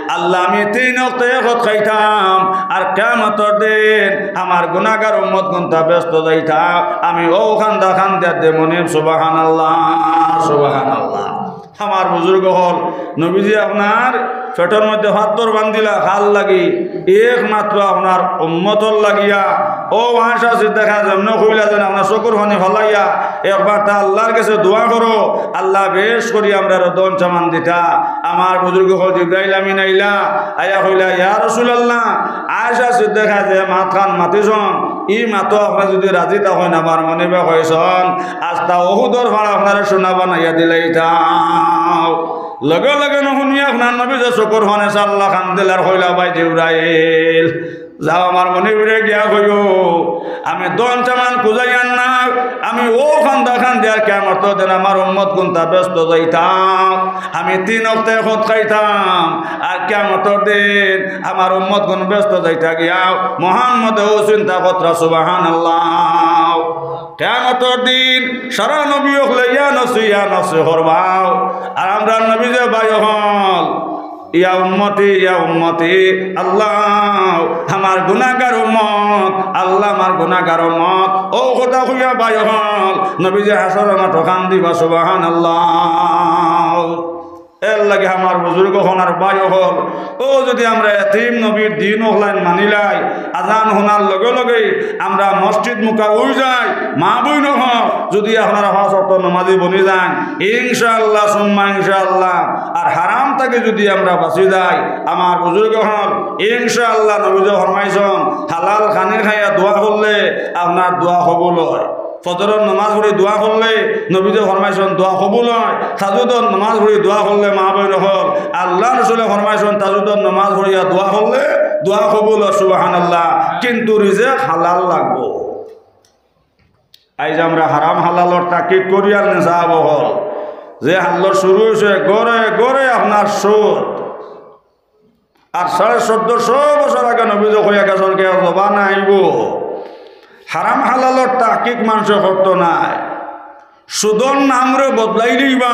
আল্লাহ, আমি তিন অক্ত এক অক্ত খাইতাম, আর কিয়ামতর দিন আমার গুনাগার উম্মতগুনতা বেহেস্তো যাইতা, আমি অউ কান্দা কান্দিয়ার দে মুনিব।" সুবহানাল্লাহ, সুবহানাল্লাহ। আমার বুজুর্গ অকল, নবীজি আপনার পেটর মধ্যে পাথর বান্ধিলা কার লাগি? একমাত্র আপনার উম্মতর লাগিয়া। অউ আয়েশা সিদ্দিকায় যেমনে কইলা যেন আপনার চকুর পানি ফালাইয়া একবার তা আল্লার গেছে দোয়া করো, আল্লায় বেশ করি আমরারে ধন সামান দিতা। আমার বুজুর্গ অকল, জিব্রাইল আমিন আইলা, আইয়া কইলা, "ইয়া রাসূলুল্লাহ, আয়েশা সিদ্দিকায় যে মাতখান মাতিছইন, ই মাতো আপনে যদি রাজি থাকইন, আমার মুনিবে কইছইন, আস্তা উহুদর পাহাড় আপনারে সোনা বানাইয়া দিলাইতাম।" লগে লগে নু হুনিয়া আপনার নবীজি চকুর পানি চাল্লা, কান্দিলা আর কইলা, "ভাই জিব্রাইল, যাও আমার মুনিবরে গিয়া কইও, আমি ধন সামান খুজাইয়ার না, আমি অউ কান্দা কান্দিয়ার কিয়ামতর দিন আমার উম্মতগুনতা বেহেস্তো যাইতা, আমি তিন অক্ত এক অক্ত খাইতাম, আর কিয়ামতর দিন আমার উম্মতগুন বেহেস্তো যাইতা গিয়া মুহাম্মদে অউ চিন্তা করতরা।" সুবহানাল্লাহ। কিয়ামতর দিন সারা নবী অকলে ইয়া নফসি, ইয়া নফসি করবা, আর আমরার নবীজি ভাই অকল, "ইয়া উম্মতি, ইয়া উম্মতি, আল্লাহ, আমার গুনাগার উম্মত, আল্লাহ, আমার গুনাগার উম্মত।" অউ কথা কইয়া ভাই অকল, নবীজি হাশরর মাঠো কান্দিবা। সুবহানাল্লাহ। এর লাগি আমার বুজুর্গ অকল আর ভাই অকল, অউ যদি আমরা এতিম নবীর দিন অকলাইন মানিলাই, আজান হুনার লগে লগে আমরা মসজিদ মুখা অইযাই, মা বইন অকল, যদি আপনারা পাঁচ অক্ত নমাজি বনি যাইন, ইনশাআল্লাহ সুম্মা ইনশাআল্লাহ, আর হারাম থাকি যদি আমরা বাচি যাই, আমার বুজুর্গ অকল, ইনশাআল্লাহ নবীজি ফরমাইছইন, হালাল খানি খাইয়া দোয়া করলে আপনার দোয়া কবুল অয়। ফজরর নমাজ পড়ি দোয়া করলে নবীজি ফরমাইছইন দোয়া কবুল অয়। তাহাজ্জুদর নমাজ পড়ি দোয়া করলে মা বইন অকল, আল্লার রসুলে ফরমাইছইন তাহাজ্জুদর নমাজ পড়িয়া দোয়া করলে দোয়া কবুল অয়। সুবহানাল্লাহ। কিন্তু রিজেক হালাল লাগবো। আইজ আমরা হারাম হালালর তাহকিক করিয়ার নি সাব অকল। যে হাল্লা শুরু অইছে, ঘরে ঘরে আপনার সুদ। আর সাড়ে চৌদ্দশো বছর আগে নবীজি কইয়া গেছইন, কেউ জবান আইবো। হারাম হালালর তাহকিক মানষে করতো নায়। সুদর নামরে বদলাই দিবা,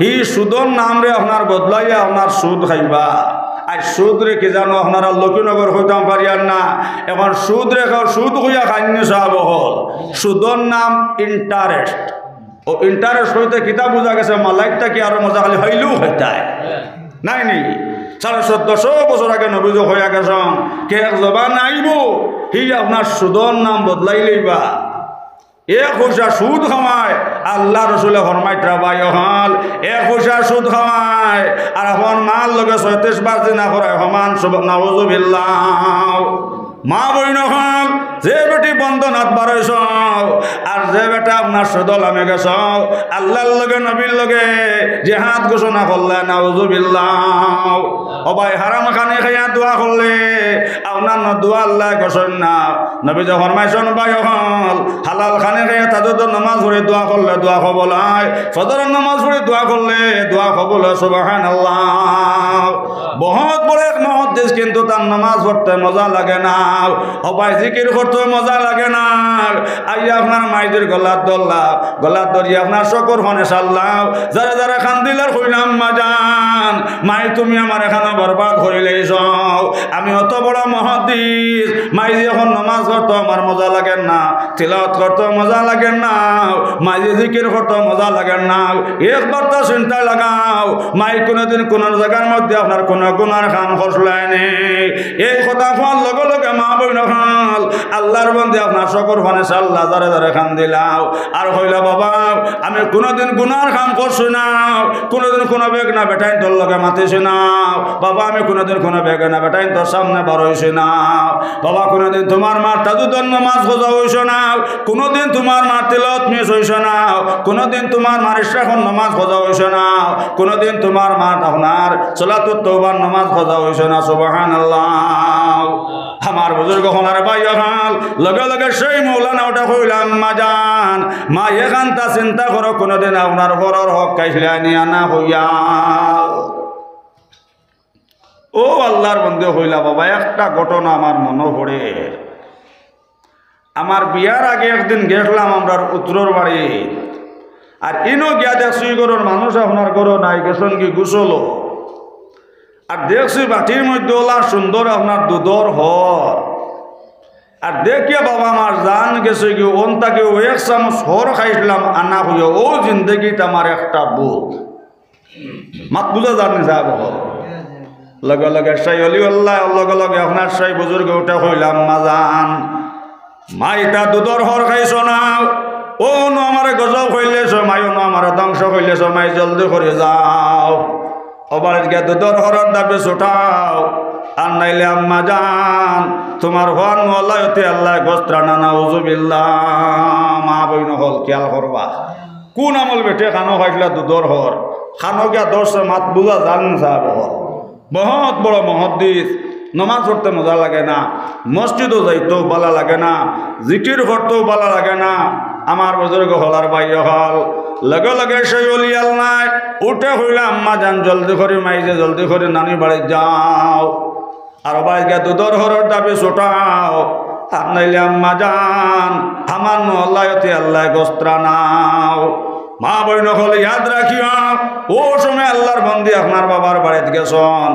হি সুদর নামরে আপনার বদলাইয়া আপনার সুদ খাইবা। আর সুদরে কি জানো আপনারা লক্ষ্মীনগর কইতাম পারিয়ার না, এখন সুদরে কেউ সুদ কইয়া খাইন নি সাব অকল। সুদর নাম interest। ও ইন্টারেস্ট অইতে কিতা বুঝা গেছে, মালাইকটা কি আরো মজা খালি হইলেও হইতায়? নাই নি? সাড়ে চোদ্দশো বছর আগে নবীজি কইয়া গেছইন, কে এক জবান আইবো, হি আপনার সুদর নাম বদলাই লইবা। এক পয়সা সুদ খাওয়ায়, আল্লার রসুলে ফরমাইতরা ভাই অকল, এক পয়সা সুদ খাওয়ায়, আর অখন মার লগে ছয়ত্রিশ বার জিনা করায় সমান, সুব-, নাউজুবিল্লাহ। মা বইন অকল, যে বেটি বন্ধনাত বারইছো, আর যে বেটা আপনার সুদো লামি গেছো, আল্লার লগে নবীর লগে জেহাদ ঘোষণা করলা, নাউজুবিল্লাহ। ও ভাই, হারাম খানি খাইয়া দোয়া করলে আপনার না দোয়া আল্লায় গছইন না। নবীজি ফরমাইছইন, ভাই অকল, হালাল খানি খাইয়া তাহাজ্জুদর নামাজ পড়ি দোয়া করলে দোয়া কবুল অয়, ফজরর নামাজ পড়ি দোয়া করলে দোয়া কবুল অয়। সুবহানাল্লাহ। বহুত বড় এক মুহাদ্দিস, কিন্তু তার নামাজ পড়তে মজা লাগে না। ও ভাই, জিকির করতে মজা লাগে না। আইয়া আপনার মাইজির গলাত ধরলা, গলাত ধরি আপনার চকুর পানে চাইলা। যারে যারে কান্দিলার কইলা, আম্মা জান, মাই তুমি আমারে কেনে বরবাদ করিলাইছো। আমি অত বড় মুহাদ্দিস, মাইজি অখন নামাজ পড়তে আমার মজা লাগে না, তিলাওয়াত করতে মজা লাগে না, মাইজি জিকির করতে মজা লাগে না। একবার তো চিন্তা লাগাও, মাই কোনোদিন কোনো জাগার মধ্যে আপনার কোনো গুনার কাম করছিলা নি? এই কথা কওয়ার লগে লগে মা বইন অকল, আল্লার বন্দি আপনার চকুর পানে চাইলা, যারে যারে কান্দিলা। আর কইলা, বাবা, আমি কোনোদিন গুনার কাম করছি না, কোনোদিন কোনো বেগানা বেটাইন্তর লগে মাতিছি না। বাবা, আমি কোনোদিন কোনো বেগানা বেটাইন্তর সামনে বারইছি না। বাবা, কোনোদিন তুমার মার তাহাজ্জুদর নামাজ কাজা অইছে না, কোনোদিন তুমার মার তিলাওয়াত মিস অইছে না, কোনোদিন তুমার মার ইশরাকর নামাজ কাজা অইছে না, কোনোদিন তুমার মার আপনার সালাতুত তাওবার নামাজ কাজা অইছে না। সুবহানাল্লাহ। আমার বুজুর্গ অকল আর ভাই অকল, লগে লগে সেই মৌলানা উঠি কইলা, আম্মা জান, মাইয়ে কান্দা চিন্তা করো, কোনোদিন আপনার পরর হক খাইছলা নি আনা কইয়া। ও আল্লার বন্দি কইলা, বাবা, একটা ঘটনা আমার মনো পড়ে। আমার বিয়ার আগে একদিন গেছলাম আমরার উত্তরর বাড়ি, আর ইনো গিয়া দেখছি ঘরর মানুষ আপনার ঘরো নাই, গেছইন গি গোসলো। আর দেখছি বাটির মধ্যে অলা সুন্দর আপনার দুধর হর। আর দেখিয়া বাবা আমার জান গেছে গি, অন থাকি অউ এক চামচ হর খাইছলাম আনা কইয়া, অউ জিন্দেগিত আমার একটা ভুল। মাত বুজা যার নি সাব অকল? লগে লগে সেই অলি আল্লাহ, লগে লগে আপনার সেই বুজুর্গ উঠি কইলা, আম্মা জান, মাই ইতা দুধর হর খাইছো না, অউ নু আমারে গজব করিলাইছো, মাই অউ নু আমারে ধ্বংস করিলাইছো, মাই জলদি করি যাও। ও বাড়িত গিয়া দুধর হরর ডাবি ছুটাও, আর নাইলে আম্মা জান, তুমার হর নু আল্লায় অতি আল্লায় গস্ত্রা না, নাউজুবিল্লাহ। মা বইন অকল খিয়াল করবা, কোন আমল বেটে কানো খাইছলা দুধর হর, কানো গিয়া ধরছে, মাত বুজা যার নি সাব অকল? বহুত বড় মুহাদ্দিস, নমাজ পড়তে মজা লাগে না, মসজিদো যাইতেও ভালা লাগে না, জিকির করতেও ভালা লাগে না। আমার বুজুর্গ অকল আর ভাই অকল, লগে লগে সেই অলি আল্লায় উঠি কইলা, আম্মা জান, জলদি করি মাইজে, জলদি করি নানি বাড়িত যাও। আর বাড়িত গিয়া দুধর হরর ডাবি ছুটাও, আর নাইলে আম্মা জান, আমার নু আল্লায় অতি আল্লায় গস্ত্রা নাও। মা বইন অকল ইয়াদ রাখিও, অউ সময় আল্লার বন্দি আপনার বাবার বাড়িত গেছইন,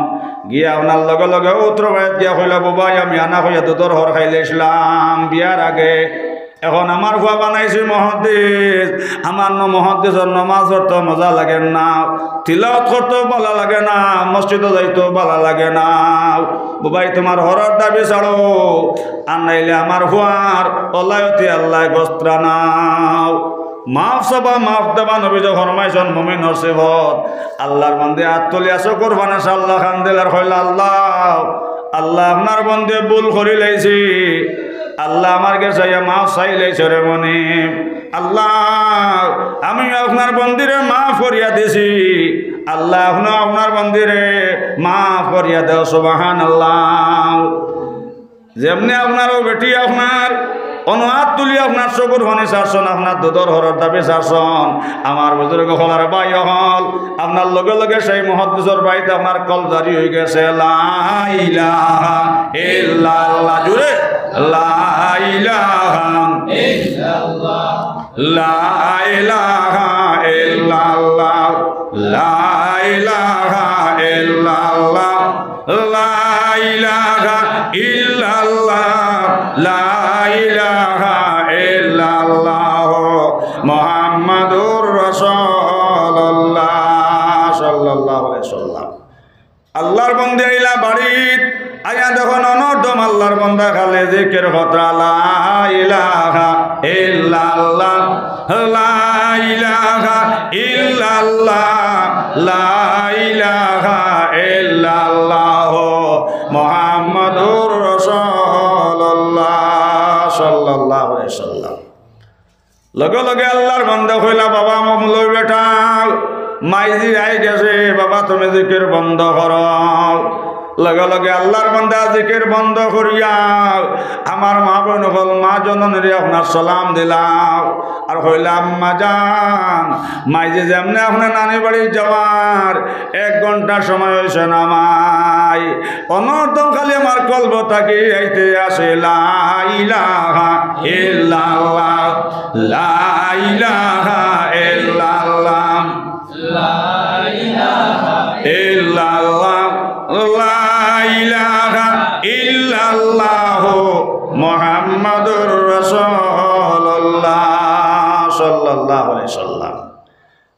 গিয়া আপনার লগে লগে উত্তর বাড়িত গিয়া কইলা, বুবাই, আমি আনা কইয়া দুধর হর খাইলাইছলাম বিয়ার আগে, অখন আমার ফুয়া বানাইছি মুহাদ্দিস, আমার নু মুহাদ্দিসর নমাজ পড়তে মজা লাগে না, তিলাওয়াত করতেও ভালা লাগে না, মসজিদো যাইতেও ভালা লাগে না। বুবাই, তুমার হরর ডাবি ছাড়ো, আর নাইলে আমার ফুয়ার আল্লায় অতি আল্লায় গস্ত্রা নাও। মাফ চাবা, মাফ দেবা, নবীজি ফরমাইছইন মুমিনর সিফত। আল্লার বন্দি আত তুলিয়া চকুর পানে চাইলা, কান্দিলা আর কইলা, আল্লাহ, আল্লাহ, আপনার বন্দি ভুল করিলাইছি, আল্লাহ আমার গেছে আইয়া মাফ চাইলাইছো রে মনিব। আল্লাহ, আমি আপনার বন্দিরে মাফ করিয়া দিছি। আল্লাহ, আপনেও আপনার বন্দিরে মাফ করিয়া দেও। সুবহানাল্লাহ। যেমনে আপনার অউ বেটি আপনার অনো আত তুলি আপনার চকুর পানি ছাড়ছইন, আপনার দুধর হরর ডাবি ছাড়ছইন, আমার বুজুর্গ অকল আর ভাই অকল, আপনার লগে লগে সেই মুহাদ্দিসর বাড়িত আপনার কল জারি অইগেছে। লা ইলাহা ইল্লাল্লাহ। জুরে, লা ইলাহা ইল্লাল্লাহ। লা ইলাহা ইল্লাল্লাহ। লা ইলাহা ইল্লাল্লাহ। লা ইলাহা ইল্লাল্লাহ। লা ইলাহা ইল্লাল্লাহ। মুহাম্মাদুর আল্লাহর বন্দে আইলা বাড়িত, আইয়া দেখইন অনর্দম আল্লাহর বন্দা খালি জিকির কররা, লা ইলাহা ইল্লাল্লাহ, লা ইলাহা ইল্লাল্লাহ, লা ইলাহা ইল্লাল্লাহ, মুহাম্মাদুর রাসূলুল্লাহ, সাল্লাল্লাহু আলাইহি ওয়াসাল্লাম। লগে লগে আল্লাহর বন্দা কইলা, "বাবা, মমলই বেটা, মাইজি আই গেছে, বাবা, তুমি জিকির বন্ধ করো।" লগে লগে আল্লাহর বন্দা জিকির বন্ধ করিয়া আমার মা বইন অকল, মা জননীরে আপনার সালাম দিলাও। আর কইলা, "আম্মা জান, মাইজি যেমনে আপনার নানি বাড়ি যাওয়ার এক ঘন্টা সময় অইছে না মাই, অনর্দম খালি আমার কলব থাকি আইতে আছে, লা ইলাহা ইল্লাল্লাহ, লা ইলাহা ইল্লাল্লাহ, লা ইলাহা ইল্লাল্লাহ, লা ইলাহা ইল্লাল্লাহ, মুহাম্মাদুর রাসূলুল্লাহ, সাল্লাল্লাহু আলাইহি ওয়াসাল্লাম।"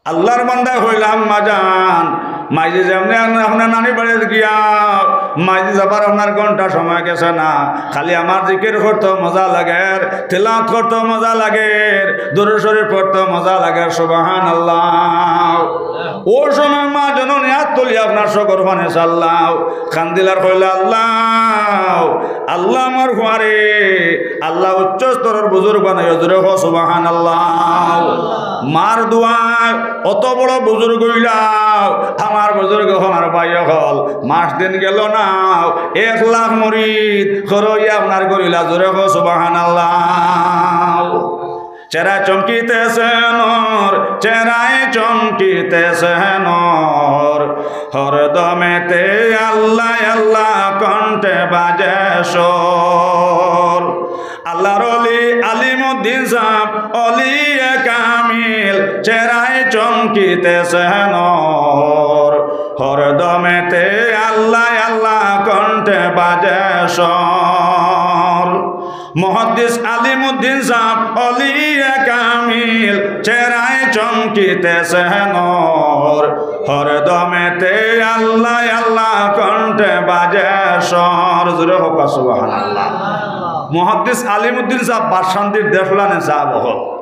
আল্লাহর বান্দায় কইলা, "আম্মা জান, মাইজি যেমনে আপনার নানি বাড়িত গিয়া, মাইজি যাবার আপনার ঘন্টা সময় গেছে না, খালি আমার জিকির করতে মজা লাগের, তিলাওয়াত করতে মজা লাগের, দুরূদ শরীফ পড়তে মজা লাগের।" সুবহানাল্লাহ। অউ সময় মা জননী আত তুলিয়া আপনার চকুর পানি ছাড়লাও, কান্দিলার কইলা, "আল্লাহ, আল্লাহ আমার ফুয়ারে আল্লাহ উচ্চ স্তরর বুজুর্গ বানাইও।" জোরে কও সুবহানাল্লাহ। মার দোয়ায় অত বড় বুজুর্গ অইলাও, আমার বুজুর্গ অকল আর ভাই অকল, মাস দিন গেল না, এক লাখ মুরিদ করইয়া আপনার করিলা। জোরে কও সুবহানাল্লাহ। চেহারায় চমকিতেছে নূর, চেহারায় চমকিতেছে নূর, হরদমেতে আল্লাহ আল্লাহ কণ্ঠে বাজে সুর। আল্লাহর অলি আলিমুদ্দিন সাব, অলিয়ে কামিল, চেহারায় চমকিতেছে নূর, হরদমেতে আল্লাহ আল্লাহ কণ্ঠে বাজে সুর। মুহাদ্দিস আলিমুদ্দিন সাব, অলিয়ে কামিল, চেহারায় চমকিতেছে নূর, হরদমেতে আল্লাহ আল্লাহ কণ্ঠে বাজে সুর। জোরে কও সুবহানাল্লাহ। মুহাদ্দিস আলিমুদ্দিন সাব বাসকান্দির দেশলানি সাব অকল।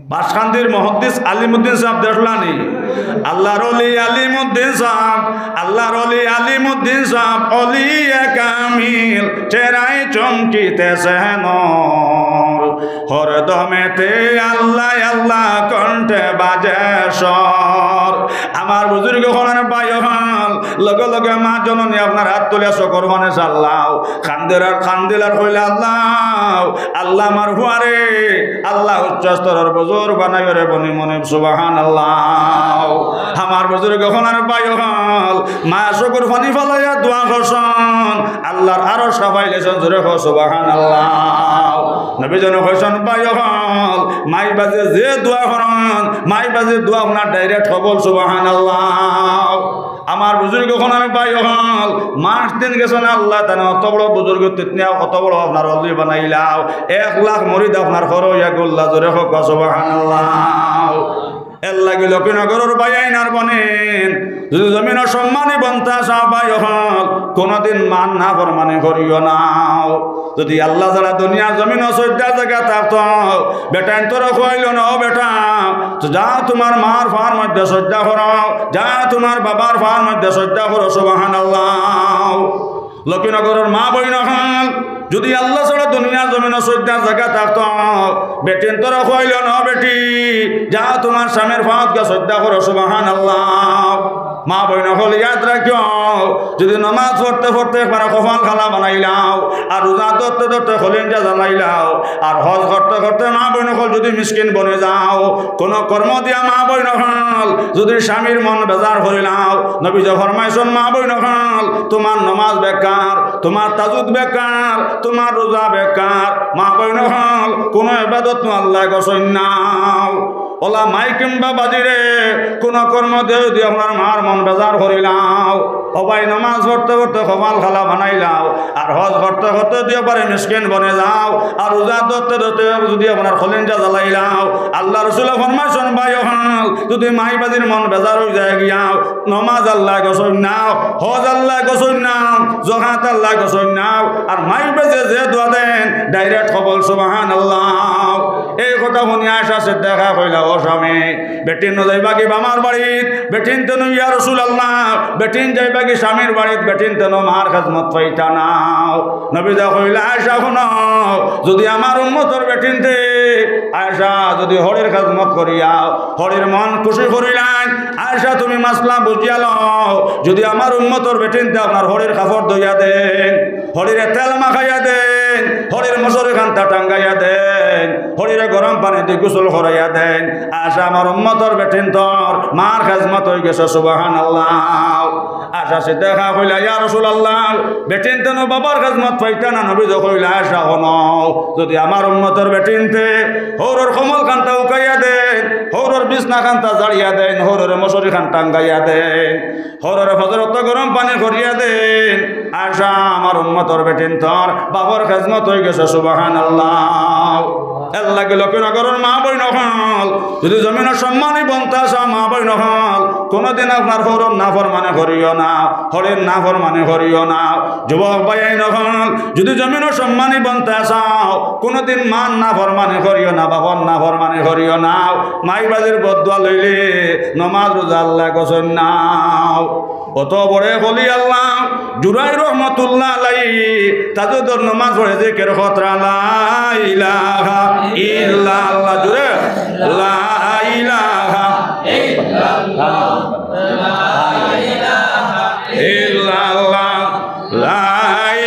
বাসকান্দির মুহাদ্দিস আলিমুদ্দিন সাব দেশলানি। আল্লাহর অলি আলিমুদ্দিন সাব, আল্লাহর অলি আলিমুদ্দিন সাব, অলিয়ে কামিল, চেহারায় চমকিতেছে নূর, হরদমেতে আল্লাহ আল্লাহ কণ্ঠে বাজে সুর। আমার বুজুর্গ অকল আর ভাই অকল, লগে লগে মা জননী আপনার আত তুলিয়া চকুর পানি ছাড়লাও, কান্দিলার, কান্দিলার কইলা, "আল্লাহ, আল্লাহ আমার ফুয়ারে আল্লাহ উচ্চ স্তরর বুজুর্গ বানাইও রে বনি মনিব।" সুবহানাল্লাহ। আমার বুজুর্গ অকল আর ভাই অকল, মায় চকুর পানি ফালাইয়া দোয়া করছইন, আল্লাহর আরশ কাঁপাইলাইছইন। জোরে কও সুবহানাল্লাহ। নবীজিয়ে কইছইন, ভাই অকল, মাই বাজে যে দোয়া করইন, মাই বাজে দোয়া আপনার direct কবুল। সুবহানাল্লাহ। আমার বুজুর্গ অকল আর ভাই অকল, মাস দিন গেছে না, আল্লাহ তাআলা অত বড় বুজুর্গ তিতনিয়া, অত বড় আপনার অলি বানাইলাও, এক লাখ মুরিদ আপনার করইয়া গেল। জোরে কও সুবহানাল্লাহ। এর লাগি লক্ষ্মীনগরর ভাইয়াইন আর বইনাইন, যদি জমিনো সম্মানী বনতা চাও ভাই অকল, কোনোদিন মার নাফরমানি করিও না। যদি আল্লাহ ছাড়া দুনিয়ার জমিনো সইজদার জাগা থাকতো, বেটাইন্তরে কইলো না, "ও বেটা, তো যাও তুমার মার পাওর মধ্যে সইজদা করো, যাও তুমার বাবার পাওর মধ্যে সইজদা করো।" সুবহানাল্লাহ। লক্ষ্মীনগরর মা বইন অকল, যদি আল্লাহ ছাড়া দুনিয়ার জমিনো সইজদার জাগা থাকতো, বেটিন্তরে কইলো না, "ও বেটি, যাও তুমার স্বামীর পাওত গিয়া সইজদা করো।" সুবহানাল্লাহ। মা বইন অকল ইয়াদ রাখিও, যদি নমাজ পড়তে পড়তে একবারে কপাল কালা বানাইলাও, আর রোজা ধরতে ধরতে কলিজা জ্বালাইলাও, আর হজ করতে করতে মা বইন অকল যদি মিসকিন বনি যাও, কোনো কর্ম দিয়া মা বইন অকল যদি স্বামীর মন বেজার করিলাও, নবীজিয়ে ফরমাইছইন, মা বইন অকল, তুমার নমাজ বেকার, তুমার তাহাজ্জুদ বেকার, তুমার রোজা বেকার, মা বইন অকল, কোনো ইবাদত নু আল্লায় গছইন নাও। অলা মাই কিংবা বাজিরে, কুনু কর্ম দিয়া যুদি আপনার মার মন বেজার করিলাও, ও ভাই, নমাজ পড়তে পড়তে কপাল কালা বানাইলাও, আর হজ করতে করতে যুদি একবারে মিসকিন বনে যাও, আর রোজা ধরতে ধরতে যুদি আপনার কলিজা জ্বালাইলাও, আল্লার রসুলে ফরমাইছইন, ভাই অকল, যুদি মাই বাজির মন বেজার অইযায় গিয়া, নমাজ আল্লায় গছইন না, হজ আল্লায় গছইন না, জকাত আল্লায় গছইন না, আর মাই বাজে যে দোয়া দেইন, direct কবুল, সুবহানাল্লাহ। এই কথা হুনি আয়েশা সিদ্দিকায় কইলা, ও স্বামী, বেটিন নু যাইবা কি বাবার বাড়িত? বেটিন তেনু, ইয়া রাসুলাল্লাহ, বেটিন যাইবা কি স্বামীর বাড়িত? বেটিন তেনু মার খেজমত পাইতা নায়। নবীজিয়ে কইলা, আয়েশা হুনো, যুদি আমার উম্মতর বেটিন্তে, আয়েশা, যুদি হরির খেজমত করিয়া হরির মন খুশি করিলাইন, আয়েশা তুমি মাসলা বুঝিয়া লও, যুদি আমার উম্মতর বেটিন্তে আপনার হরির কাপড় ধইয়া দেইন, হরিরে তেল মাখাইয়া দেইন, হরির মশারি খান্তা টাঙ্গাইয়া দেইন, হরিরে গরম পানি দি গোসল করাইয়া দেইন, আয়েশা আমার উম্মতর বেটিন্তর মার খেজমত অইগেছে, সুবহানাল্লাহ। আয়েশা সিদ্দিকায় কইলা, ইয়া রাসুলাল্লাহ, বেটিন তেনু বাবার খেজমত পাইতা না। নবীজিয়ে কইলা, আয়েশা হুনো, যুদি আমার উম্মতর বেটিন্তে হউরর কম্বল খান্তা উকাইয়া দেইন, হউরর বিছনা খান্তা ঝাড়িয়া দেইন, হউরর মশারি খান টাঙ্গাইয়া দেইন, হউররে ফজরত গরম পানি করিয়া দেইন, আয়েশা আমার উম্মতর বেটিন্তর বাবার খেজমত অইগেছে, সুবহানাল্লাহ। এরলাগি লক্ষ্মীনগরর মা বইন অকল, যুদি জমিনর সম্মানী বনতা চাও মা বইন অকল, কুনুদিন আপনার হউরর নাফরমানি করিও না, হরির নাফরমানি করিও না। যুবক ভাইয়াইন অকল, যুদি জমিনর সম্মানী বনতা চাও, কুনুদিন মার নাফরমানি করিও না, বাবার নাফরমানি করিও না। মাই বাজির বদদোয়া লইলে নমাজ রোজা আল্লায় গছইন না। অত বড় অলি আল্লাহ জুরাই রহমতুল্লাহ আলাইহি তাহাজ্জুদর নমাজ পড়ে জিকির করতরা, লা ইলাহা ইল্লাল্লাহ, জুরে, লা ইলাহা ইল্লাল্লাহ, লা ইলাহা ইল্লাল্লাহ, লা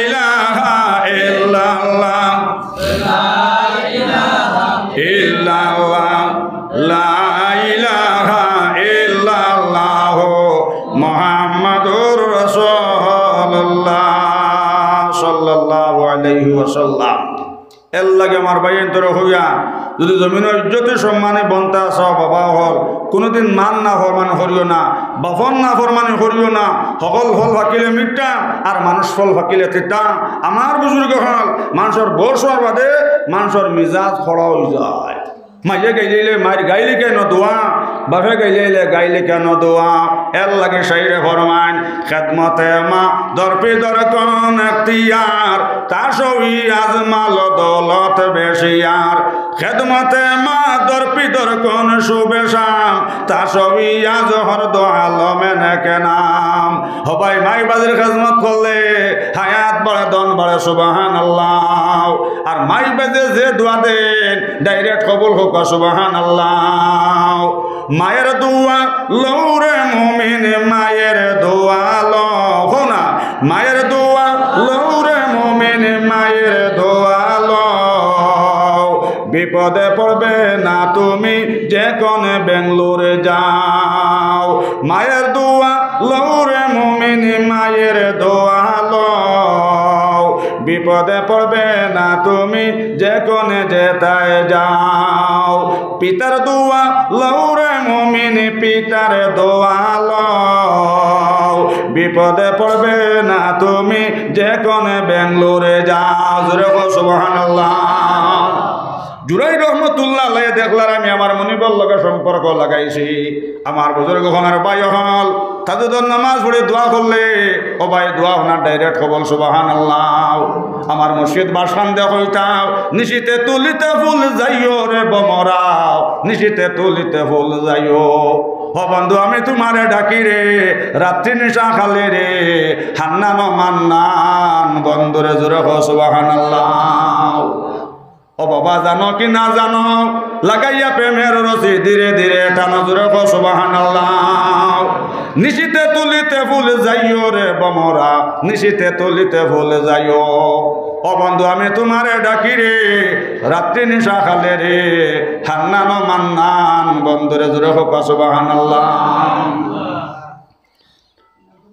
ইলাহা ইল্লাল্লাহ, ইল্লাল্লাহ, লা ইলাহা ইল্লাল্লাহ, মুহাম্মাদুর রাসূলুল্লাহ সাল্লাল্লাহু আলাইহি ওয়াসাল্লাম। এরলাগি আমার ভাইয়াইন্তরে কইয়ার, যুদি জমিনর ইজ্জতি সম্মানী বনতা চাও বাবা অকল, কুনুদিন মার নাফরমানি করিও না, বাপর নাফরমানি করিও না। হকল ফল পাকিলে মিঠা, আর মানুষ ফল পাকিলে তিতা। আমার বুজুর্গ অকল, মানষর বয়সর বাদে মানষর মিজাজ খরা অইযায়। মাইয়ে গাইলাইলে মাইর গাইলি কেনে দোয়া, বাপে গাইলাইলে গাইলি কেনে দোয়া। এরলাগি শাইরে ফরমাইন, খেদমতে মা দরপি দরকন এখতিয়ার, তা সবই আজমাল দৌলত বেশিয়ার। খেদমতে মা দরপি দরকন শুভে শাম, তা সবই আজ হর দো আলমে নেকে নাম। ও ভাই, মাই বাজির খেদমত করলে হায়াত বাড়ে, ধন বাড়ে, সুবহানাল্লাহ। আর মাই বাজে যে দোয়া দেইন, direct কবুল অউক, সুবহানাল্লাহ। মায়ের দোয়া লও রে মুমিন, মায়ের দোয়া লও, কও না, মায়ের দোয়া লও রে মুমিন, মায়ের দোয়া লও। বিপদে পড়বে না তুমি, যেখানে বেঙ্গলোরে যাও। মায়ের দোয়া লও রে মুমিন, মায়ের দোয়া লও। বিপদে পড়বে না তুমি, যেখানে যেতায় যাও। পিতার দোয়া লও রে মুমিন, পিতার দোয়া লও। বিপদে পড়বে না তুমি, যেখানে বেঙ্গলোরে যাও। জুরে কও সুবহানাল্লাহ। জুরাই রহমতুল্লাহ আলাইহি দেখলার আমি আমার মনিবর লগে সম্পর্ক লাগাইছি। আমার বুজুর্গ অকল, ভাই অকল, তাহাজ্জুদর নামাজ পড়ি দোয়া করলে, ও ভাই, দোয়া অখান direct কবুল, সুবহানাল্লাহ। আমার মুর্শিদ বাসকান্দে কইতা, নিশিতে তুলিতে ফুল যাইও রে বমরা, নিশিতে তুলিতে ফুল যাইও। ও বন্ধু, আমি তুমারে ডাকি রে, রাত্রি নিশা কালে রে, হান্নান মান্নান বন্ধুরে, জুরে কও সুবহানাল্লাহ। ও বাবা, জানো কি না জানো, লাগাইয়া প্রেমের রশি ধীরে ধীরে টানো, জুরে কও সুবহানাল্লাহ। নিশিতে তুলিতে ফুল যাইও রে বমরা, নিশিতে তুলিতে ফুল যাইও। ও বন্ধু, আমি তুমারে ডাকি রে, রাত্রি নিশা কালে রে, হান্নান মান্নান বন্ধুরে, জুরে কও সুবহানাল্লাহ।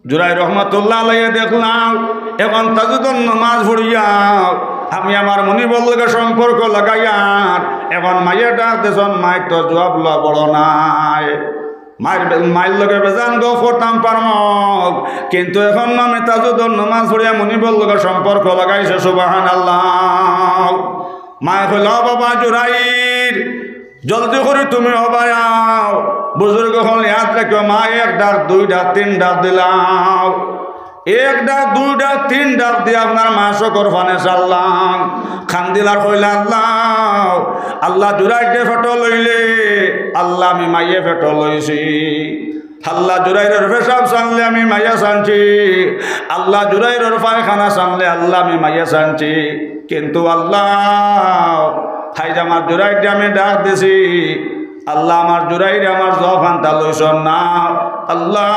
জুরাই রহমতুল্লাহ আলাইহি দেখলাম, অখন তাহাজ্জুদর নামাজ পড়িয়া আমি আমার মনিবর লগে সম্পর্ক লাগাইয়ার, অখন মাইয়ে ডাক দেছইন, মাইর তো জুয়াব লওয়া বড় নায়। মাইর বে-, মাইর লগে বেজান গফ করতাম পারমু, কিন্তু এখন আমি তাহাজ্জুদর নমাজ পড়িয়া মনিবর লগে সম্পর্ক লাগাইছি। সুবহানাল্লাহ। মায় কইলা, "ও বাবা জুরাইর, জলদি করি তুমি হবায় আও।" বুজুর্গ অকল ইয়াদ রাখিও, মায় এক ডাক, দুই ডাক, তিন ডাক দিলাও। এক ডাক, দুই ডাক, তিন ডাক দিয়া আপনার মায় চকুর পানি ছাড়লা। কান্দিলা আর কইলা, "আল্লাহ, আল্লাহ জুরাইররে পেটো লইলে, আল্লাহ আমি মাইয়ে পেটো লইছি। আল্লাহ জুরাইরর পেশাব ছাড়লে আমি মাইয়া ছাড়ছি, আল্লাহ জুরাইরর পায়খানা ছাড়লে আল্লাহ আমি মাইয়া ছাড়ছি, কিন্তু আল্লাহ হাইজ আমার জুরাইররে আমি ডাক দিছি, আল্লাহ আমার জুরাইরে আমার জবানটা লইছইন না, আল্লাহ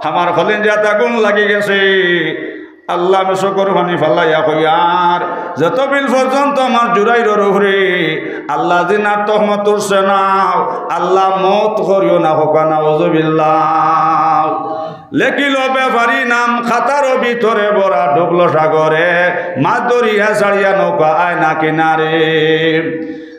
আমার কলিজাত আগুন লাগি গেছে।" আল্লাহ আমি চকুর পানি ফালাইয়া কইয়ার, যতবিল পর্যন্ত আমার জুরাইরর উপরে আল্লাহ জিনার তহমত উঠছে না, আল্লাহ মউত করিও না, কউক্কা নাউজুবিল্লাহ। লেখিল বেপারী নাম খাতার ভিতরে ভরা, ডুবল সাগরে, মাছ ধরিয়া ছাড়িয়া নৌকা আয় না কিনারে।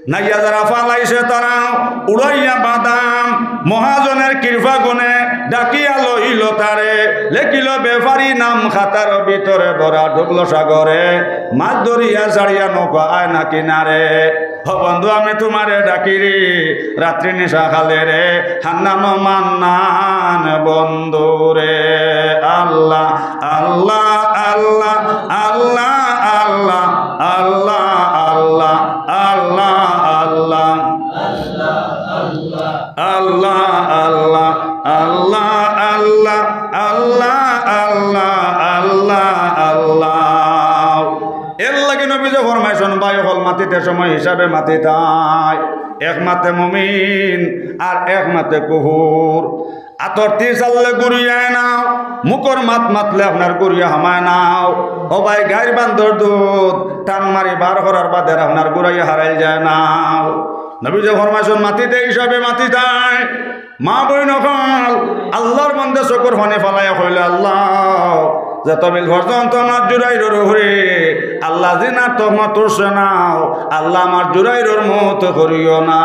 নাইয়া যারা ফালাইছে তারা উড়াইয়া বাদাম, মহাজনের কৃপা গুণে ডাকিয়া লইল তারে। লেখিল বেপারী নাম খাতার ভিতরে ভরা, ডুবল সাগরে, মাছ ধরিয়া ছাড়িয়া নৌকা আয় না কিনারে। ও বন্ধু, আমি তোমারে ডাকি রে, রাত্রি নিশা কালে রে, হান্নান মান্নান বন্ধু রে। আল্লাহ, আল্লাহ, আল্লাহ, আল্লাহ, আল্লাহ, আল্লাহ, আল্লাহ, আল্লাহ, আল্লাহ, আল্লাহ, আল্লাহ, আল্লাহ, আল্লাহ, আল্লাহ, আল্লাহ, আল্লাহ। এর লাগি নবীজি ফরমাইছইন, ভাই অকল মাতিতে সময় হিসাবে মাতিতায়, এক মাতে মুমিন আর এক মাতে কুফুর। আতর তীর চাললে ঘুরিয়া নাও, মুখর মাত মাতলে আপনার ঘুরিয়া হামায় নাও। ও ভাই, গাইর বান্দর দুধ টান মারি বার করার বাদে আপনার ঘুরাইয়া হারাইল যায় নাও। নবীজি ফরমাইছইন, মাতিতে হিসাবে মাতিতায়। মা বইন অকল, আল্লাহর বান্দা চকুর পানি ফালাইয়া কইলে, আল্লাহ, যতবিল পর্যন্ত আমার জুরাইরর উপরে আল্লাহ জিনার তহমত উঠছে না, আল্লাহ আমার জুরাইরর মউত করিও না।